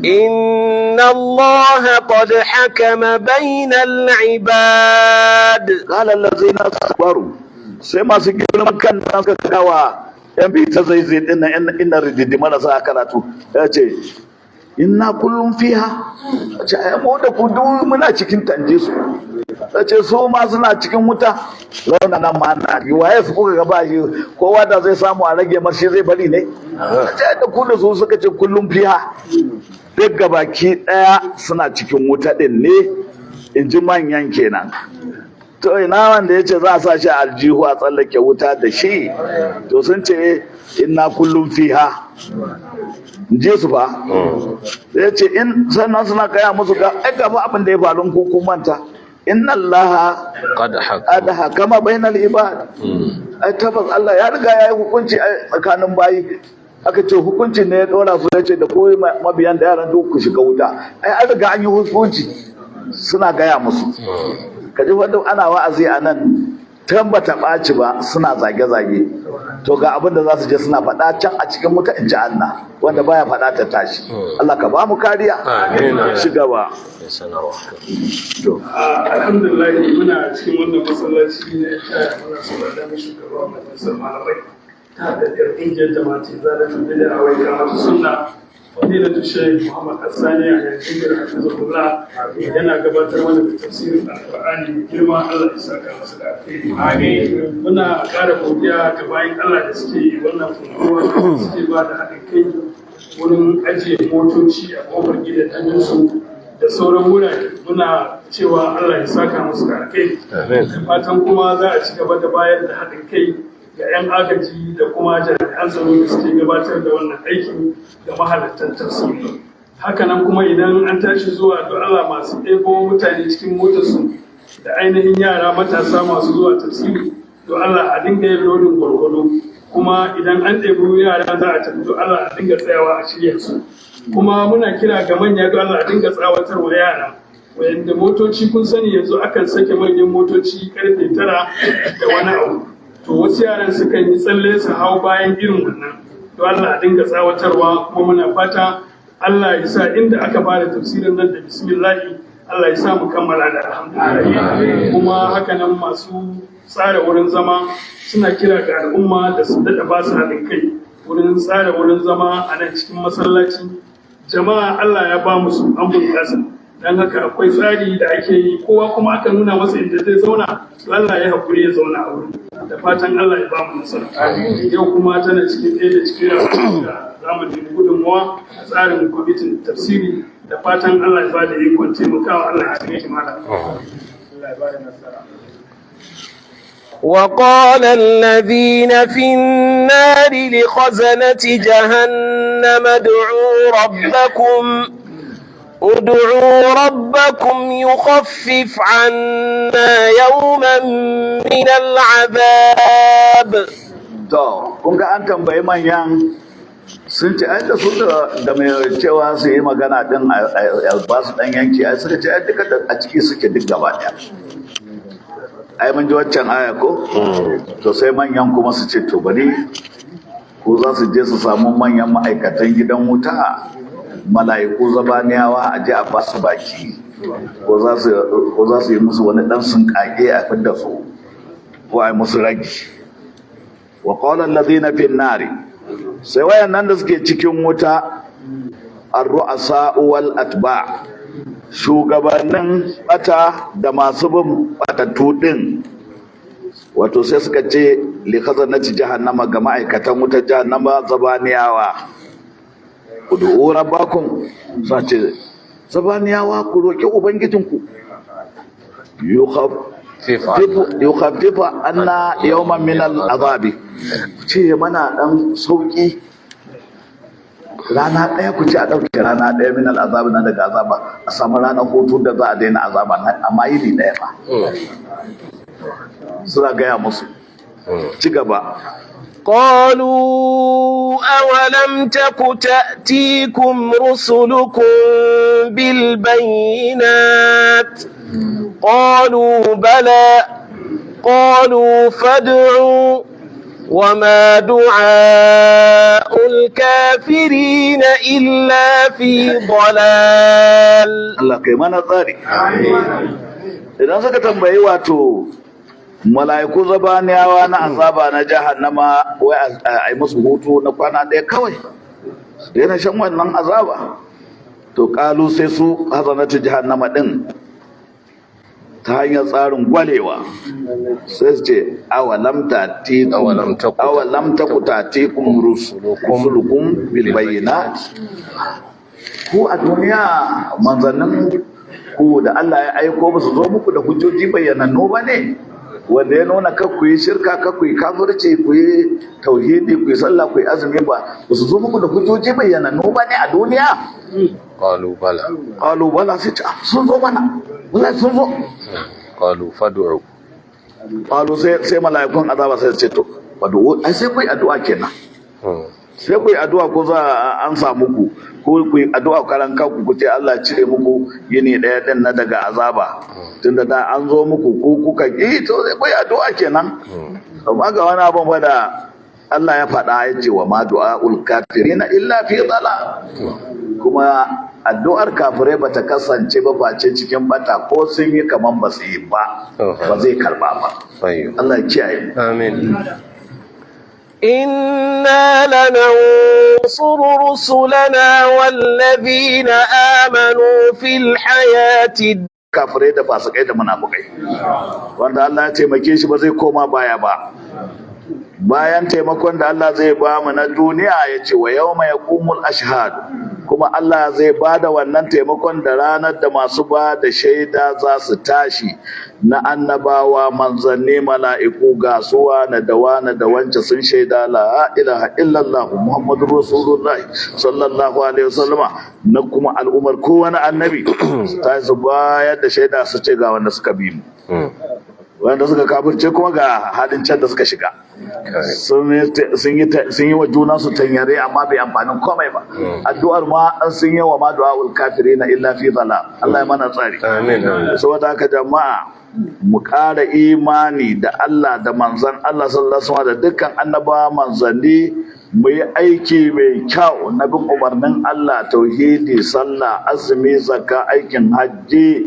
[SPEAKER 3] إن الله قد حكم بين العباد.
[SPEAKER 1] Qala allazina istakbaru, sai masu girman kan nan suka kawa yan bi ta zai zai din nan inna rididi marasa karatu, ya ce inna kullum fiha, ya ce ai mu da ku duk muna cikin tanje su, ya ce su ma suna cikin wuta, launa nan ma na yi waye su kuka gaba shi, kowa da zai samu a rage mar shi zai bari ne. Ya ce da ku da su suka ce kullum fiha, duk gabaki daya suna cikin wuta din ne, in ji manyan kenan. To ina wanda ya ce za a sa shi a aljihu a tsallake wuta da shi? To sun ce inna kullum fiha, in je su fa. Sai ya ce in sannan suna kaya musu ga ai ga fa abin da ya faru, ko kun manta, inna allaha
[SPEAKER 2] قد حكم
[SPEAKER 1] qad hakama bainal ibad. Ai tabbas Allah ya riga ya yi hukunci a tsakanin bayi. Aka ce hukuncin ne ya dora su, ya ce da koyi mabiyan da yaran duk ku shiga wuta, ai an riga an yi hukunci, suna gaya musu. Ka ji wanda ana wa'azi a nan tambata ɓaci ba, suna zage-zage. To ga abin da za su je suna faɗa can a cikin wuta, in ji Allah wanda baya faɗa ta tashi. Allah ka ba mu kariya.
[SPEAKER 2] Amin.
[SPEAKER 1] Ci gaba.
[SPEAKER 2] Sanarwa.
[SPEAKER 1] To.
[SPEAKER 4] Alhamdulillah, muna cikin wannan masallaci na isha, muna sauraron shugaban majalisar malamai ta haɗaɗɗiyar ƙungiyar jama'a zalatul bid'a wa iqamatu sunna, fadilatu shaykh Muhammad Hassani a yankin da hafizahullah, yana gabatar mana da tafsirin Alqur'ani mai girma. Allah ya saka masa da alheri. Amin. Muna ƙara godiya ga bayin Allah da suke wannan unguwa, suke ba da haɗin kai wurin ajiye motoci a ƙofar gidajensu da sauran wurare. Muna cewa Allah ya saka musu da alkhairi.
[SPEAKER 2] Amin.
[SPEAKER 4] Da fatan kuma za a ci gaba da bayar da haɗin kai ga 'yan agaji da kuma jami'an tsaro da suke gabatar da wannan aiki ga mahalartan tafsiri. Hakanan kuma idan an tashi zuwa, don Allah masu ɗebo mutane cikin motarsu da ainihin yara matasa masu zuwa tafsiri, don Allah a dinga yin lodin gwargwado. Kuma idan an ɗebi yara za a tafi, don Allah a dinga tsayawa a shirya su. Kuma muna kira ga manya, don Allah a dinga tsawatarwa yara wayanda motoci, kun sani yanzu akan sake manyan motoci karfe 9 da wani abu, to wasu yaran sukan yi tsalle su hau bayan irin wannan. To Allah a dinga tsawatarwa. Kuma muna fata Allah ya sa inda aka fara tafsirin nan da bismillahi, Allah ya sa mu kammala da alhamdulillah. Kuma haka nan masu tsara wurin zama suna kira ga al'umma da su daɗa ba su haɗin kai wurin tsara wurin zama a nan cikin masallaci. Jama'a Allah ya ba mu su an bunƙasa, don haka akwai tsari da ake yi, kowa kuma aka nuna masa inda zai zauna, to Allah ya haƙuri ya zauna a wurin. Da fatan Allah ya ba mu nasara. Yau kuma tana cikin ɗaya da cikin rahoton da za mu nemi gudunmawa a tsarin kwamitin tafsiri. Da fatan Allah ya ba da ikon taimakawa. Allah ya taimaki malam. Allah ya ba da nasara.
[SPEAKER 3] وقال الذين في النار لخزنة جهنم ادعوا ربكم، ادعوا ربكم يخفف عنا يوما من العذاب.
[SPEAKER 1] To kun ga an tambayi manyan, sun ce ai da su da mai cewa su yi magana din a ba su dan yanki, ai suka ce ai duka a ciki suke duk gaba daya. Ai mun ji waccan aya ko? To sai manyan kuma su ce, to bari ko za su je su samu manyan ma'aikatan gidan wuta, mala'iku zabaniyawa, a je a ba su baki ko za su yi musu wani dan sun kage a fidda su ko a yi musu ragi. Wa qala alladhina fi nari, sai wayannan da suke cikin wuta, ar-ru'asa wal atba', shugabannin bata da masu bin batattu din, wato sai suka ce li khazanati jahannama, ga ma'aikatan wutar jahannama zabaniyawa, ud'u rabbakum, sace zabaniyawa, ku roki ubangijinku yukhaffifa anna yawman min al'azabi, ce mana dan sauki rana ɗaya, ku ce a ɗauke rana ɗaya, min al'azabi, na daga azaba, a samu ranar hutu da za a daina azaba, amma yini ɗaya fa suna gaya musu. Ci gaba.
[SPEAKER 3] قالوا أولم تك تأتيكم رسلكم بالبينات؟ قالوا بلى. قالوا فادعوا، وما دعاء الكافرين إلا في ضلال.
[SPEAKER 1] Allah kai mana tsari. Idan suka tambayi wato mala'iku zabaniyawa na azaba na jahannama, wai a yi musu hutu na kwana ɗaya kawai su daina shan wannan azaba, to kalu, sai su hazanatu jahannama din ta hanyar tsarin gwalewa sai su ce, awalam ta'tikum
[SPEAKER 2] Awalam taku-
[SPEAKER 1] awalam taku ta'tikum rusulukum bil bayyinat? Ku a duniya manzannin ku da Allah ya aiko ba su zo muku da hujjoji bayyanannu ba ne, wanda ya nuna kar ku yi shirka, kar ku yi kafirci, ku yi tauhidi, ku yi sallah, ku yi azumi, ba ba su zo muku da hujjoji bayyanannu ba ne a duniya?
[SPEAKER 2] Qalu bala.
[SPEAKER 1] Qalu bala, sai ce, "Ah, sun zo mana, wallahi sun zo."
[SPEAKER 2] Qalu fad'u.
[SPEAKER 1] Qalu, sai mala'ikun azaba sai su ce, to fad'u, ai sai ku yi addu'a kenan. Sai ku yi addu'a ko za a ansa muku, ko ku yi addu'a karan kanku, ku ce Allah ya cire muku yini ɗaya din na daga azaba, tunda da an zo muku ko kuka yi, to sai ku yi addu'a kenan. Amma ga wani abin fa da Allah ya faɗa, ya ce wa ma du'a'ul kafirina illa fi dhalal, kuma addu'ar kafirai bata kasance ba face cikin bata, ko sun yi kaman ba su yi ba, ba zai karba ba.
[SPEAKER 2] Tayyib.
[SPEAKER 1] Allah ya kiyaye mu.
[SPEAKER 2] Amin.
[SPEAKER 3] إنا لننصر رسلنا والذين آمنوا في الحياة
[SPEAKER 1] Kafirai da fasikai da munafukai, wanda Allah ya taimake shi ba zai koma baya ba. Bayan taimakon da Allah zai ba mu na duniya, ya ce wa yawma yaqumul ashhad, kuma Allah zai ba da wannan taimakon da ranar da masu ba da shaida za su tashi, na annabawa, manzanni, mala'iku, gasuwa na da wane da wance sun shaida la ilaha illallah Muhammadur rasulullahi sallallahu alaihi wasallama, na kuma al'ummar kowane annabi ta su bayar da shaida, su ce ga wanda suka bi mu, wanda suka kafirce kuma ga halin can da suka shiga. Sun yi wa junansu tanyare, amma bai amfanin komai ba. Addu'ar ma an sun yi, wa ma du'a'ul kafirina illa fi dhalal. Allah ya mana tsari.
[SPEAKER 2] Amin, amin.
[SPEAKER 1] Saboda haka jama'a, mu ƙara imani da Allah da manzan Allah sallallahu alaihi wasallam da dukkan annabawa, manzanni, mu yi aiki mai kyau na bin umarnin Allah, tauhidi, sallah, azumi, zakka, aikin hajji,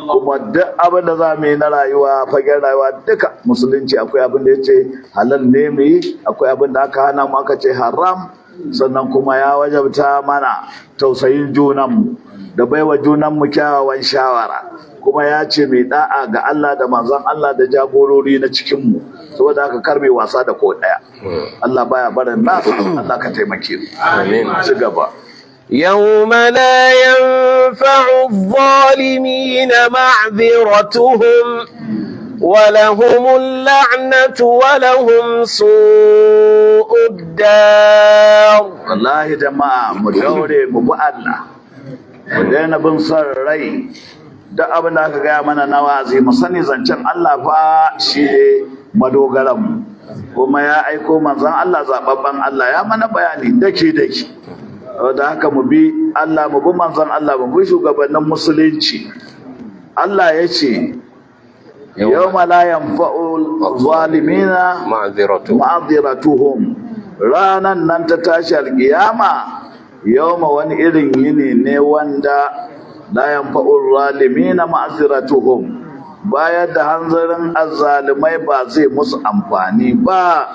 [SPEAKER 1] kuma duk abin da za mu yi na rayuwa, fagen rayuwa duka musulunci akwai abin da ya ce halal ne mu yi, akwai abin da aka hana mu, aka ce haram. Sannan kuma ya wajabta mana tausayin junanmu da baiwa junanmu kyawawan shawara, kuma ya ce mai da'a ga Allah da manzon Allah da jagorori na cikinmu. Saboda haka kar mai wasa da ko daya. Allah baya barin nasu. Allah ka taimake mu.
[SPEAKER 2] Amin.
[SPEAKER 1] Ci gaba.
[SPEAKER 3] يوم لا ينفع الظالمين معذرتهم ولهم اللعنة ولهم سوء الدار.
[SPEAKER 1] Wallahi jama'a, mu daure mu bi Allah, mu daina bin son rai. Duk abin da aka gaya mana na wa'azi, mu sani zancen Allah fa shi ne madogaran mu, kuma ya aiko manzon Allah, zababban Allah, ya mana bayani dake dake. Da haka mu bi Allah, mu bi manzon Allah, mu bi shugabannin musulunci. Allah ya ce Yawma la yanfa'u zalimina
[SPEAKER 2] ma'ziratu
[SPEAKER 1] ma'aziratuhum. Ranan nan ta tashi alkiyama, yawma wani irin yini ne wanda la yanfa'u zalimina ma'aziratuhum, bayar da hanzarin azzalimai ba zai musu amfani ba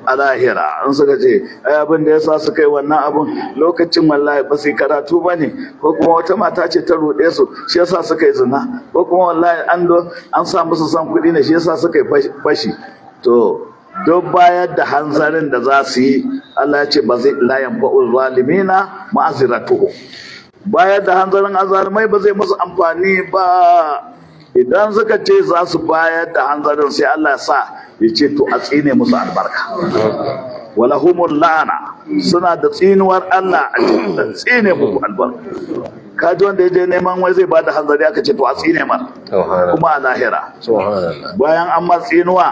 [SPEAKER 1] a lahira. An suka ce ai abin da yasa suka yi wannan abin lokacin wallahi ba su yi karatu ba ne, ko kuma wata mata ce ta ruɗe su shi yasa suka yi zina, ko kuma wallahi an do an sa musu son kuɗi ne shi yasa suka yi fashi. To duk bayar da hanzarin da za su yi, Allah ya ce ba zai, la yanfa'u zalimina ma'aziratuhum, bayar da hanzarin azalimai ba zai musu amfani ba. Idan suka ce za su bayar da hanzarin, sai Allah ya sa ya ce to a tsine musu albarka. Walahumul la'ana, suna da tsinuwar Allah, a ce tsine muku albarka. Kaji wanda ya je neman wai zai bada hanzari, aka ce to a tsine mar.
[SPEAKER 2] Subhanallah.
[SPEAKER 1] Kuma a lahira,
[SPEAKER 2] Subhanallah.
[SPEAKER 1] bayan an ma tsinuwa,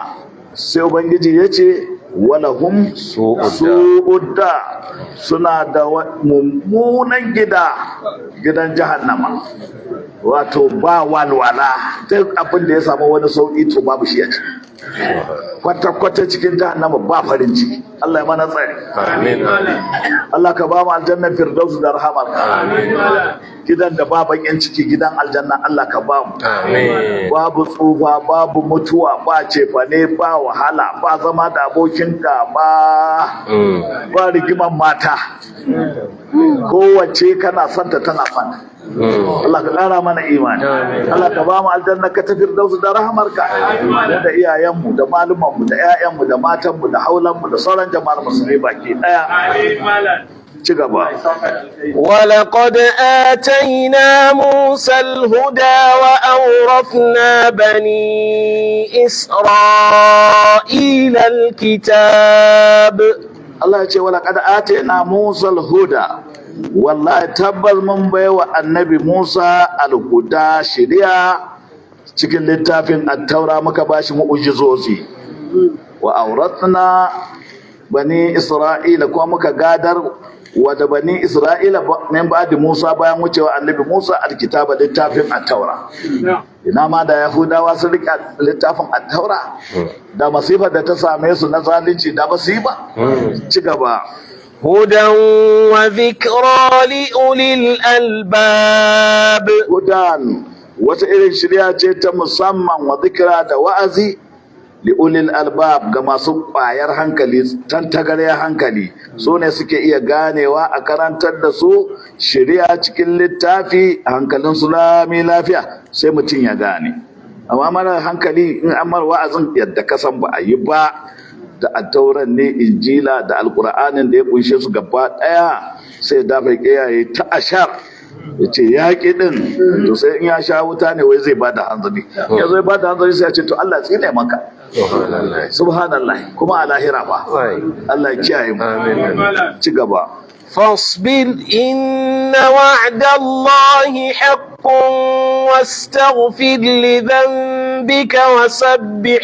[SPEAKER 1] sai ubangiji ya ce walahum
[SPEAKER 2] Su'udda.
[SPEAKER 1] su'udda, suna da mummunan gida, gidan jahannama, wato ba walwala. Duk abin da ya samu wani sauki to babu shi a ciki kwata-kwata. Cikin jahannama ba farin ciki. Allah ya mana tsari.
[SPEAKER 2] Amin, amin.
[SPEAKER 1] Allah ka ba mu aljannan firdausu da rahamarka.
[SPEAKER 2] Amin.
[SPEAKER 1] Gidan da ba bakin ciki, gidan aljanna, Allah ka ba mu.
[SPEAKER 2] Amin.
[SPEAKER 1] Babu tsufa, babu mutuwa, ba cefane, ba wahala, ba zama da abokin gaba, ba rigiman mata, kowace kana santa tana santa. Allah ka ƙara mana imani.
[SPEAKER 2] Amin.
[SPEAKER 1] Allah ka ba mu aljanna ka ta firdausu da rahamarka, mu da iyayenmu da malumanmu da ƴaƴanmu da matanmu da haulanmu da sauran jama'ar musulmi baki ɗaya. Ci gaba.
[SPEAKER 3] ولقد آتينا موسى الهدى وأورثنا بني إسرائيل الكتاب.
[SPEAKER 1] Allah ya ce wala qad atayna Musa al-huda, wallahi tabbas mun baiwa annabi Musa al-huda, shari'a cikin littafin at-taura, muka bashi mu'ujizozi. Wa auratna bani Isra'ila, kuma muka gadar wa da bani Isra'ila min ba'di Musa, bayan wucewa annabi Musa, al-kitaba, littafin at-taura. Ina ma da Yahudawa sun rika littafin at-taura, da masifar da ta same su na zalunci da ba su yi ba. Ci gaba.
[SPEAKER 3] هدى وذكرى لأولي الألباب.
[SPEAKER 1] Hudan, wata irin shirya ce ta musamman, wa zikira, da wa'azi, liulil albab, ga masu ƙwayar hankali, tantagarya hankali, su ne suke iya ganewa a karantar da su shirya cikin littafi, hankalin su lami lafiya, sai mutum ya gane. Amma mara hankali, in an mar wa'azin, yadda ka san ba a yi ba. Da attauran ne, injila da alkur'anin da ya kunshe su gaba ɗaya, sai dafa kiyaye ta ashar, ya ce yaƙi ɗin. To sai in ya sha wuta ne wai zai bada hanzari. Ya zo ya bada hanzari, sai ya ce to Allah tsine maka.
[SPEAKER 2] Subhanallah.
[SPEAKER 1] Subhanallah, kuma a lahira fa.
[SPEAKER 2] Wai.
[SPEAKER 1] Allah ya kiyaye mu.
[SPEAKER 2] Amin, amin.
[SPEAKER 1] Ci gaba.
[SPEAKER 3] فاصبر إن وعد الله حق واستغفر لذنبك وسبح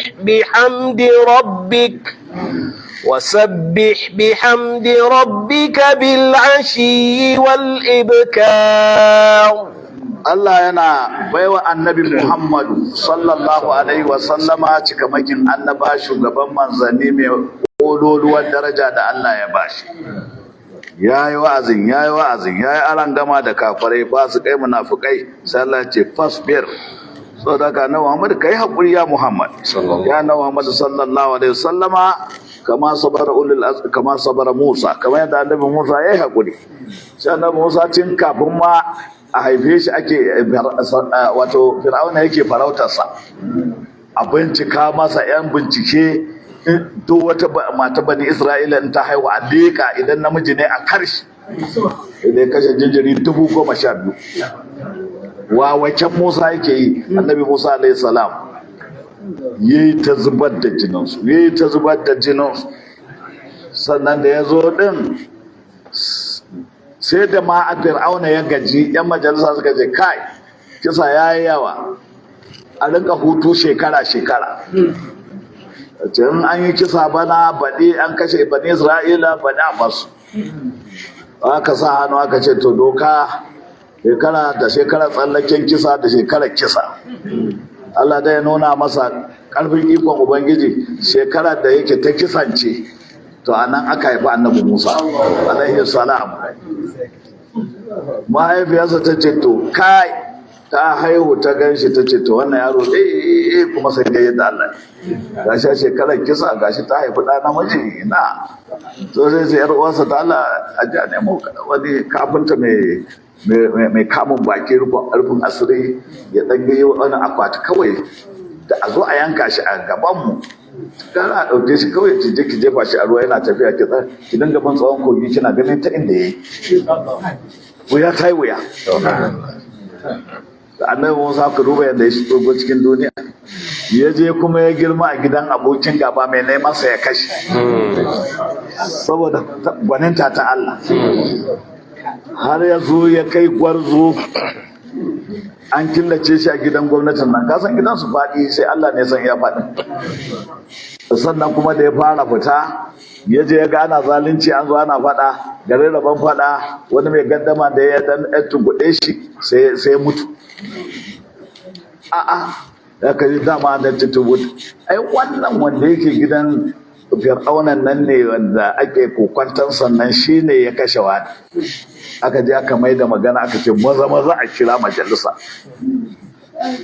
[SPEAKER 3] بحمد ربك بالعشي والإبكار.
[SPEAKER 1] Allah yana baiwa annabi Muhammadu sallallahu alaihi wa sallama, cikamakin annaba, shugaban manzanni, mai kololuwar daraja da Allah ya bashi. Ya yi wa'azin, ya yi wa'azin, ya yi arangama da kafirai, ba su kai munafukai, sai Allah ya ce fasbir. Saboda haka na Muhammad, kai hakuri ya Muhammad.
[SPEAKER 2] Sallallahu.
[SPEAKER 1] Ya na Muhammad sallallahu alaihi wasallama, kama sabara ulul kama sabara Musa, kama yadda annabi Musa ya yi hakuri. Sai annabi Musa tun kafin ma a haife shi ake, wato Fir'auna yake farautarsa. A bincika masa, yan bincike, duk wata mata bani Isra'ila in ta haihu a leƙa, idan namiji ne a karshe. Idan kashe jinjiri 12,000. Wawaken Musa yake yi, annabi Musa alayhi salam. Yayi ta zubar da jininsu, yayi ta zubar da jininsu. Sannan da ya zo din, sai da ma a Fir'auna ya gaji, yan majalisa suka ce kai, kisa ya yi yawa, a rinka hutu shekara-shekara. Ce in an yi kisa bana, baɗi an kashe bani Isra'ila, baɗi a basu. Aka sa hannu aka ce to doka, shekara da shekara tsallaken kisa da shekarar kisa. Allah da ya nuna masa ƙarfin ikon Ubangiji, shekarar da yake ta kisance, to anan aka haifi Annabi Musa alaihi salam. Mahaifiyarsa ta ce, to kai, ta haihu ta ganshi, ta ce, to wannan yaro eh kuma sai dai yadda Allah gashi a shekarar kisa, gashi ta haifi ɗa namiji na. To sai yar uwarsa ta Allah a ji a nemo wani kafinta mai kamun baki, rufin asiri, ya ɗan yi wani akwati kawai da a zo a yanka shi a gabanmu, gara a ɗauke shi kawai ki je ki jefa shi a ruwa, yana tafiya ki dinga ban tsawon kogi kina ganin ta inda yayi. Wuya ta yi wuya. Da Annabi Musa, ka duba yadda ya shigo cikin duniya, ya je kuma ya girma a gidan abokin gaba mai neman sa ya kashe, saboda gwaninta ta Allah, har ya zo ya kai gwarzo, an killace shi a gidan gwamnatin nan. Kasan gidan su faɗi, sai Allah ne san iya faɗin. Sannan kuma da ya fara fita, ya je ya ga ana zalunci, an zo ana faɗa, garin rabon faɗa, wani mai gaddama da ya dan tunkuɗe shi, sai mutu. A'a, ya kaji dama da tutubu, ai wannan wanda yake gidan Fir'aunan nan ne wanda ake kokwantan, sannan shine ya kashe wani. Aka je aka mai da magana, aka ce maza maza a kira majalisa,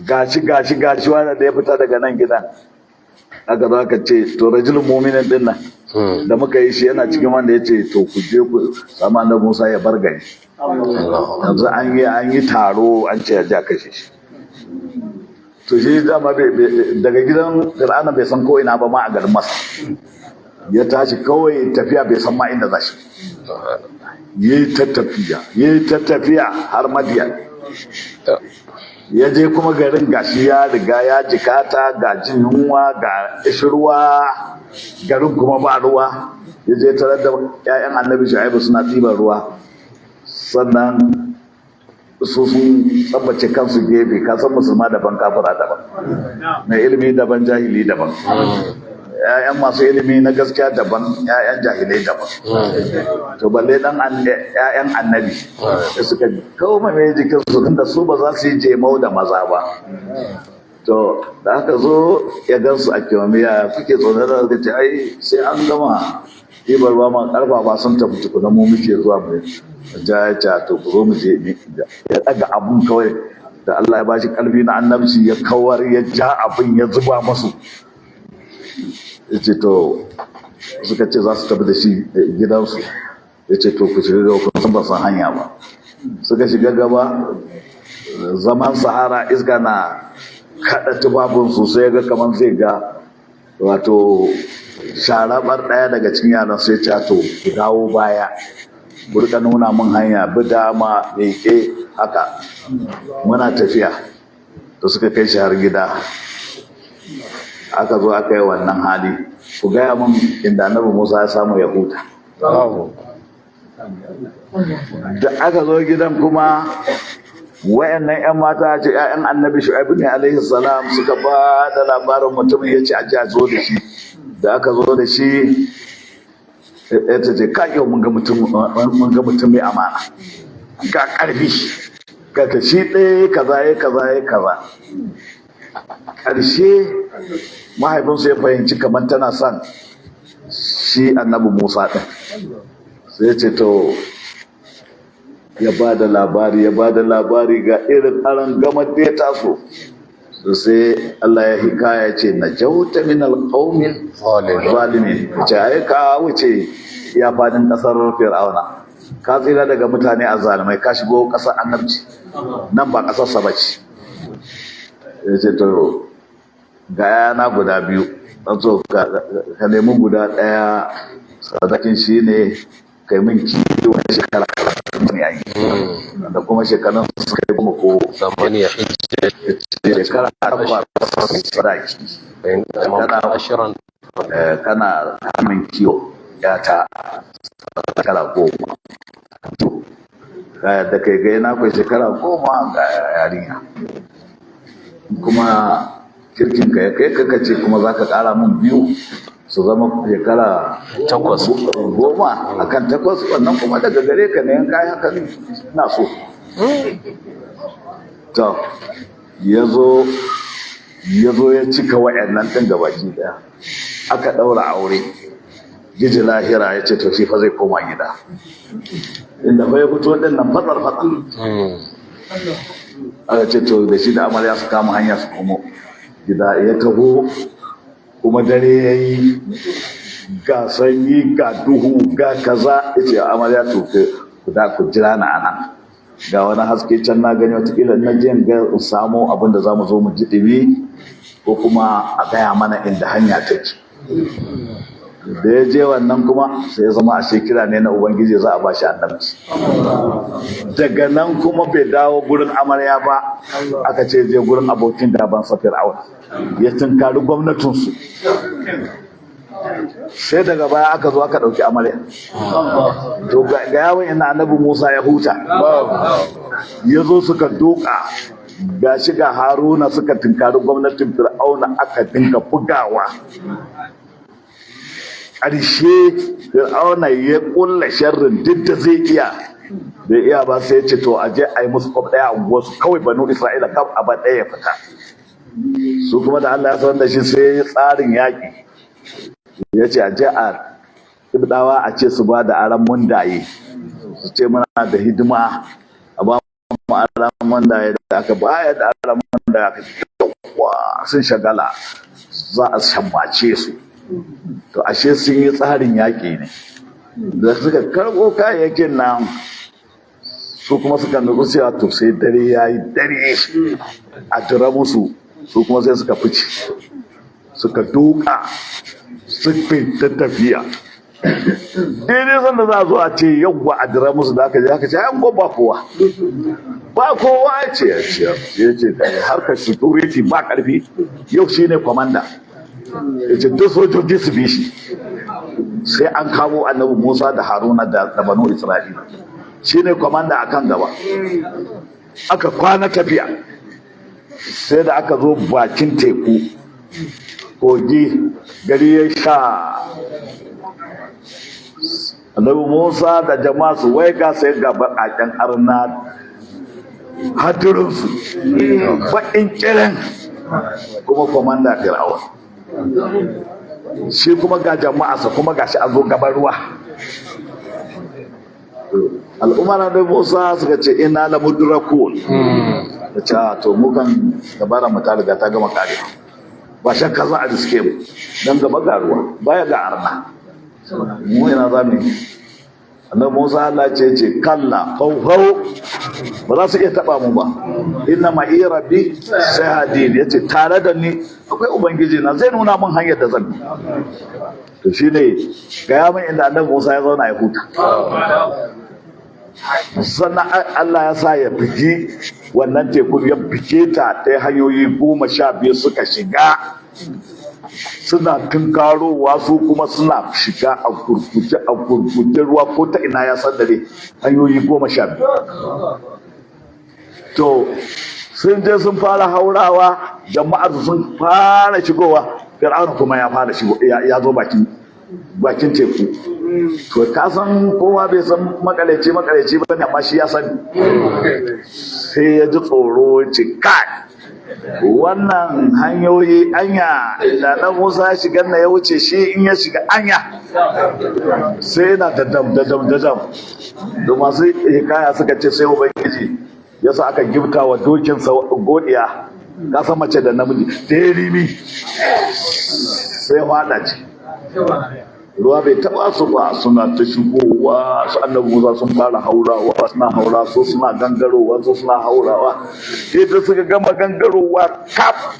[SPEAKER 1] gashi gashi gashi wanda da ya fita daga nan gidan. Aka zo aka ce, to rajulun muminin din nan da muka yi shi, yana cikin wanda ya ce, to ku je ku samu Annabi Musa ya bar gari. Yanzu an yi taro, an ce ya ja kashe shi. To shi dama daga gidan Fir'auna bai san ko ina ba ma a garin Masa. Ya tashi kawai tafiya, bai san ma inda za shi. Yayi ta tafiya, yayi ta tafiya har Madiyan ya je. Kuma garin gashi ya riga ya jikata, ga jin yunwa, ga ishirwa, garin kuma ba ruwa. Ya je tarar da 'ya'yan Annabi Shu'aibu suna ɗiban ruwa, sannan su sun tsabbace kansu gefe. Ka san musulma daban, kafira daban, mai ilimi daban, jahili daban, 'ya'yan masu ilimi na gaskiya daban, 'ya'yan jahilai daban. To balle dan 'ya'yan annabi da suka kawo mai jikin su, tunda su ba za su yi jemau da maza ba. To da aka zo, ya gansu a kimiyya, kuke tsoron da suka ce, ai sai an gama ɗibar ruwa ma karfafa sun tafi tukuna mu muke zuwa mu ja. Ya ce, to ku zo mu je. Ya ɗaga abun kawai da Allah ya bashi ƙarfi na annabci, ya kawar, ya ja abin, ya zuba masu. Ya ce to, suka ce za su tafi da shi gidansu. Ya ce, to ku shiga gaba, kun san ba san hanya ba. Suka shiga gaba, zaman sahara, iska na kada tufafinsu, sai ya ga kamar zai ga wato sharabar ɗaya daga cikin yaran. Sai ce, to ku dawo baya, ku rika nuna min hanya, bi dama, miƙe haka, muna tafiya. To suka kai shi har gida. Aka zo aka yi wannan hali. Ku gaya min inda Annabi Musa ya samu ya huta. Da aka zo gidan kuma, wayannan 'yan mata ce 'ya'yan Annabi Shu'aibu ne alaihi salam, suka ba da labarin mutumin. Ya ce a ji a zo da shi. Da aka zo da shi, ya ce, ka yau mun ga mutum mai amana, ga ƙarfi, ga ka shi ɗaya, kaza ya kaza ya kaza. Ƙarshe mahaifinsu ya fahimci kamar tana son shi Annabi Musa ɗin. Sai ya ce to, ya ba da labari, ya ba da labari ga irin aron gamar da ya taso. Sai Allah ya hikaya ce, najauta min alqawmil zalimin. Ce ai ka wuce ya fadin kasar Fir'auna, ka tsira daga mutane azzalimai, ka shigo kasar annabci, nan ba kasar sa bace. Ya ce, to ga yana guda biyu, dan so ka nemi guda daya, sadakin shine kai min kiwo na shekara ne yayi, da kuma shekarun su kai 10 ko
[SPEAKER 2] ثمانية حجة.
[SPEAKER 1] shekara 8 sadaki.
[SPEAKER 2] عشرا.
[SPEAKER 1] Kana min kiwo ya ta shekara 10, ka yadda kai ga yana kai shekara 10, ga yarinya. Kuma kirkin ka ya kai ka ce kuma za ka kara min biyu su zama shekara
[SPEAKER 2] 8.
[SPEAKER 1] 10 akan 8, wannan kuma daga gare ka ne. In kai haka na so. To ya zo Ya zo ya cika wa'annan ɗin gabaki ɗaya, aka ɗaura aure. Jiji lahira ya ce to shi fa zai koma gida inda fa ya fito ɗin nan fatsar fatsar. Aka ce to da shi da amarya su kama hanya su komo gida. Ya taho kuma dare ya yi, ga sanyi, ga duhu, ga kaza. Ya ce amarya, to ku da ku jira na anan, ga wani haske can na gani, watakila na je in ga in samo abin da za mu zo mu ji ɗumi, ko kuma a gaya mana inda hanya take. Da ya je wannan kuma sai ya zama ashe kira ne na Ubangiji, za a ba shi annabci. Daga nan kuma bai dawo gurin amarya ba, aka ce je gurin abokin gaban sa Fir'auna, ya tunkari gwamnatinsu. Sai daga baya aka zo aka ɗauki amarya. To ga yawon ina Annabi Musa ya huta. Ya zo suka duka, ga shi ga Haruna, suka tunkari gwamnatin Fir'auna, aka dinga bugawa. Ƙarshe Fir'auna ya ƙulla sharrin duk da zai iya, bai iya ba, sai ya ce to a je a yi musu kwaf ɗaya a unguwarsu kawai, Banu Isra'ila kam a bar ɗaya ya fita. Su kuma da Allah ya sanar da shi, sai ya tsarin yaƙi, ya ce a je a Kibdawa, a ce su ba da aran mundaye, su ce muna da hidima, a ba mu aran mundaye. Da aka bayar da aran mundaye, aka yawwa sun shagala, za a shammace su. To ashe sun yi tsarin yaƙi ne. Da suka karɓo kayayyakin nan, su kuma suka nutsu cewa to sai dare ya yi dare a jira musu. Su kuma sai suka fice, suka duka, suka yi ta tafiya. Daidai sanda za a zo a ce yawwa a jira musu, da aka je aka ce an ba kowa, ba kowa. Ya ce ya ce harkar security ba karfi yau, shine kwamanda. Ya ce duk sojoji su bi shi, sai an kamo Annabi Musa da Haruna da Banu Isra'ila. Shine kwamanda akan gaba. Aka kwana tafiya, sai da aka zo bakin teku, kogi, gari ya sha. Annabi Musa da jama'a su waiga, sai ga baƙaƙen arna, hadirinsu baƙin kirin, kuma kwamanda Fir'aun shi kuma ga jama'arsa, kuma ga shi an zo gaban ruwa. Al'ummar da Musa suka ce inna la mudrakun. Ta ce to mu kan dabara mu ta riga ta gama kare, ba shakka za a riske mu, dan gaba ga ruwa, baya ga arna, mu ina za mu yi? Annabi Musa, Allah ce kalla, fau ba za su iya taba mu ba, inna ma'i rabbi sayahdin. Yace tare da ni akwai Ubangiji na, zai nuna min hanyar da zan bi. To shine ga ya min inda Annabi Musa ya zauna ya huta. Sannan Allah ya sa ya bigi wannan teku, ya bige ta ta hanyoyi 12, suka shiga, suna tunkarowa, su kuma suna shiga a gurguje a gurguje, ruwa ko ta ina ya san dare, hanyoyi 12. To sun je sun fara haurawa, jama'ar sun fara shigowa, Fir'auna kuma ya fara shigo, ya zo bakin teku. To ka san kowa bai san makaleci makaleci ba ne, amma shi ya sani. Sai ya ji tsoro, ce kai, wannan hanyoyi anya da dan Musa ya shiga na ya wuce shi, in ya shiga anya. Sai yana da dam da dam da dam. Da masu hikaya suka ce sai Ubangiji ya sa aka gifta wa dokinsa godiya, ka san mace da namiji, da ya rimi sai fada ce ruwa bai taba su ba. Suna ta shigowa, su Annabi Musa sun fara haurawa, suna haura, su suna gangarowa, su suna haurawa. Ita suka gama gangarowa kaf,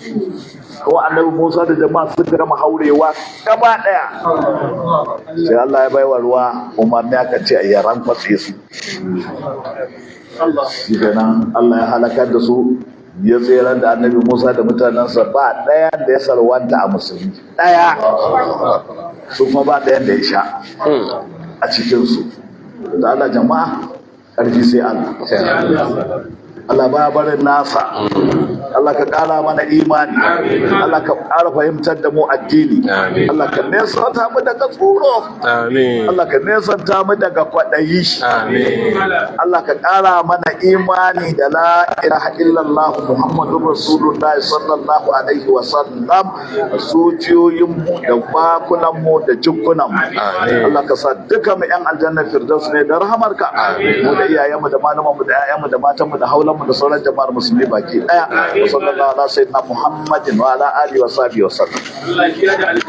[SPEAKER 1] kuma Annabi Musa da jama'a suka gama haurewa gaba daya, sai Allah ya baiwa ruwa umarni, aka ce ya rankwatse su. Shi kenan, Allah ya halakar da su, ya tsere da Annabi Musa da mutanensa, ba ɗaya da ya salwanta a musulmi ɗaya, su kuma ba ɗayan da ya sha a cikinsu. Da Allah jama'a, ƙarfi sai Allah. Allah ba barin nasa. Allah ka ƙara mana imani. Allah ka ƙara fahimtar da mu addini.
[SPEAKER 2] Amin.
[SPEAKER 1] Allah ka nesanta mu daga tsoro.
[SPEAKER 2] Amin.
[SPEAKER 1] Allah ka nesanta mu daga kwaɗayi.
[SPEAKER 2] Amin.
[SPEAKER 1] Allah ka ƙara mana imani da la ilaha illallah Muhammadur Rasulullahi sallallahu alaihi wa sallam a zuciyoyinmu da bakunanmu da jikunanmu.
[SPEAKER 2] Amin.
[SPEAKER 1] Allah ka sa duka mu 'yan aljanna firdaus ne da rahamarka. Mu da iyayenmu da malamanmu da 'ya'yanmu da matanmu da haulanmu da sauran jama'ar musulmi baki ɗaya. Wa sallallahu ala sayyidina Muhammadin wa ala alihi wa sahbihi wa sallam.
[SPEAKER 4] Allah ya kiyaye.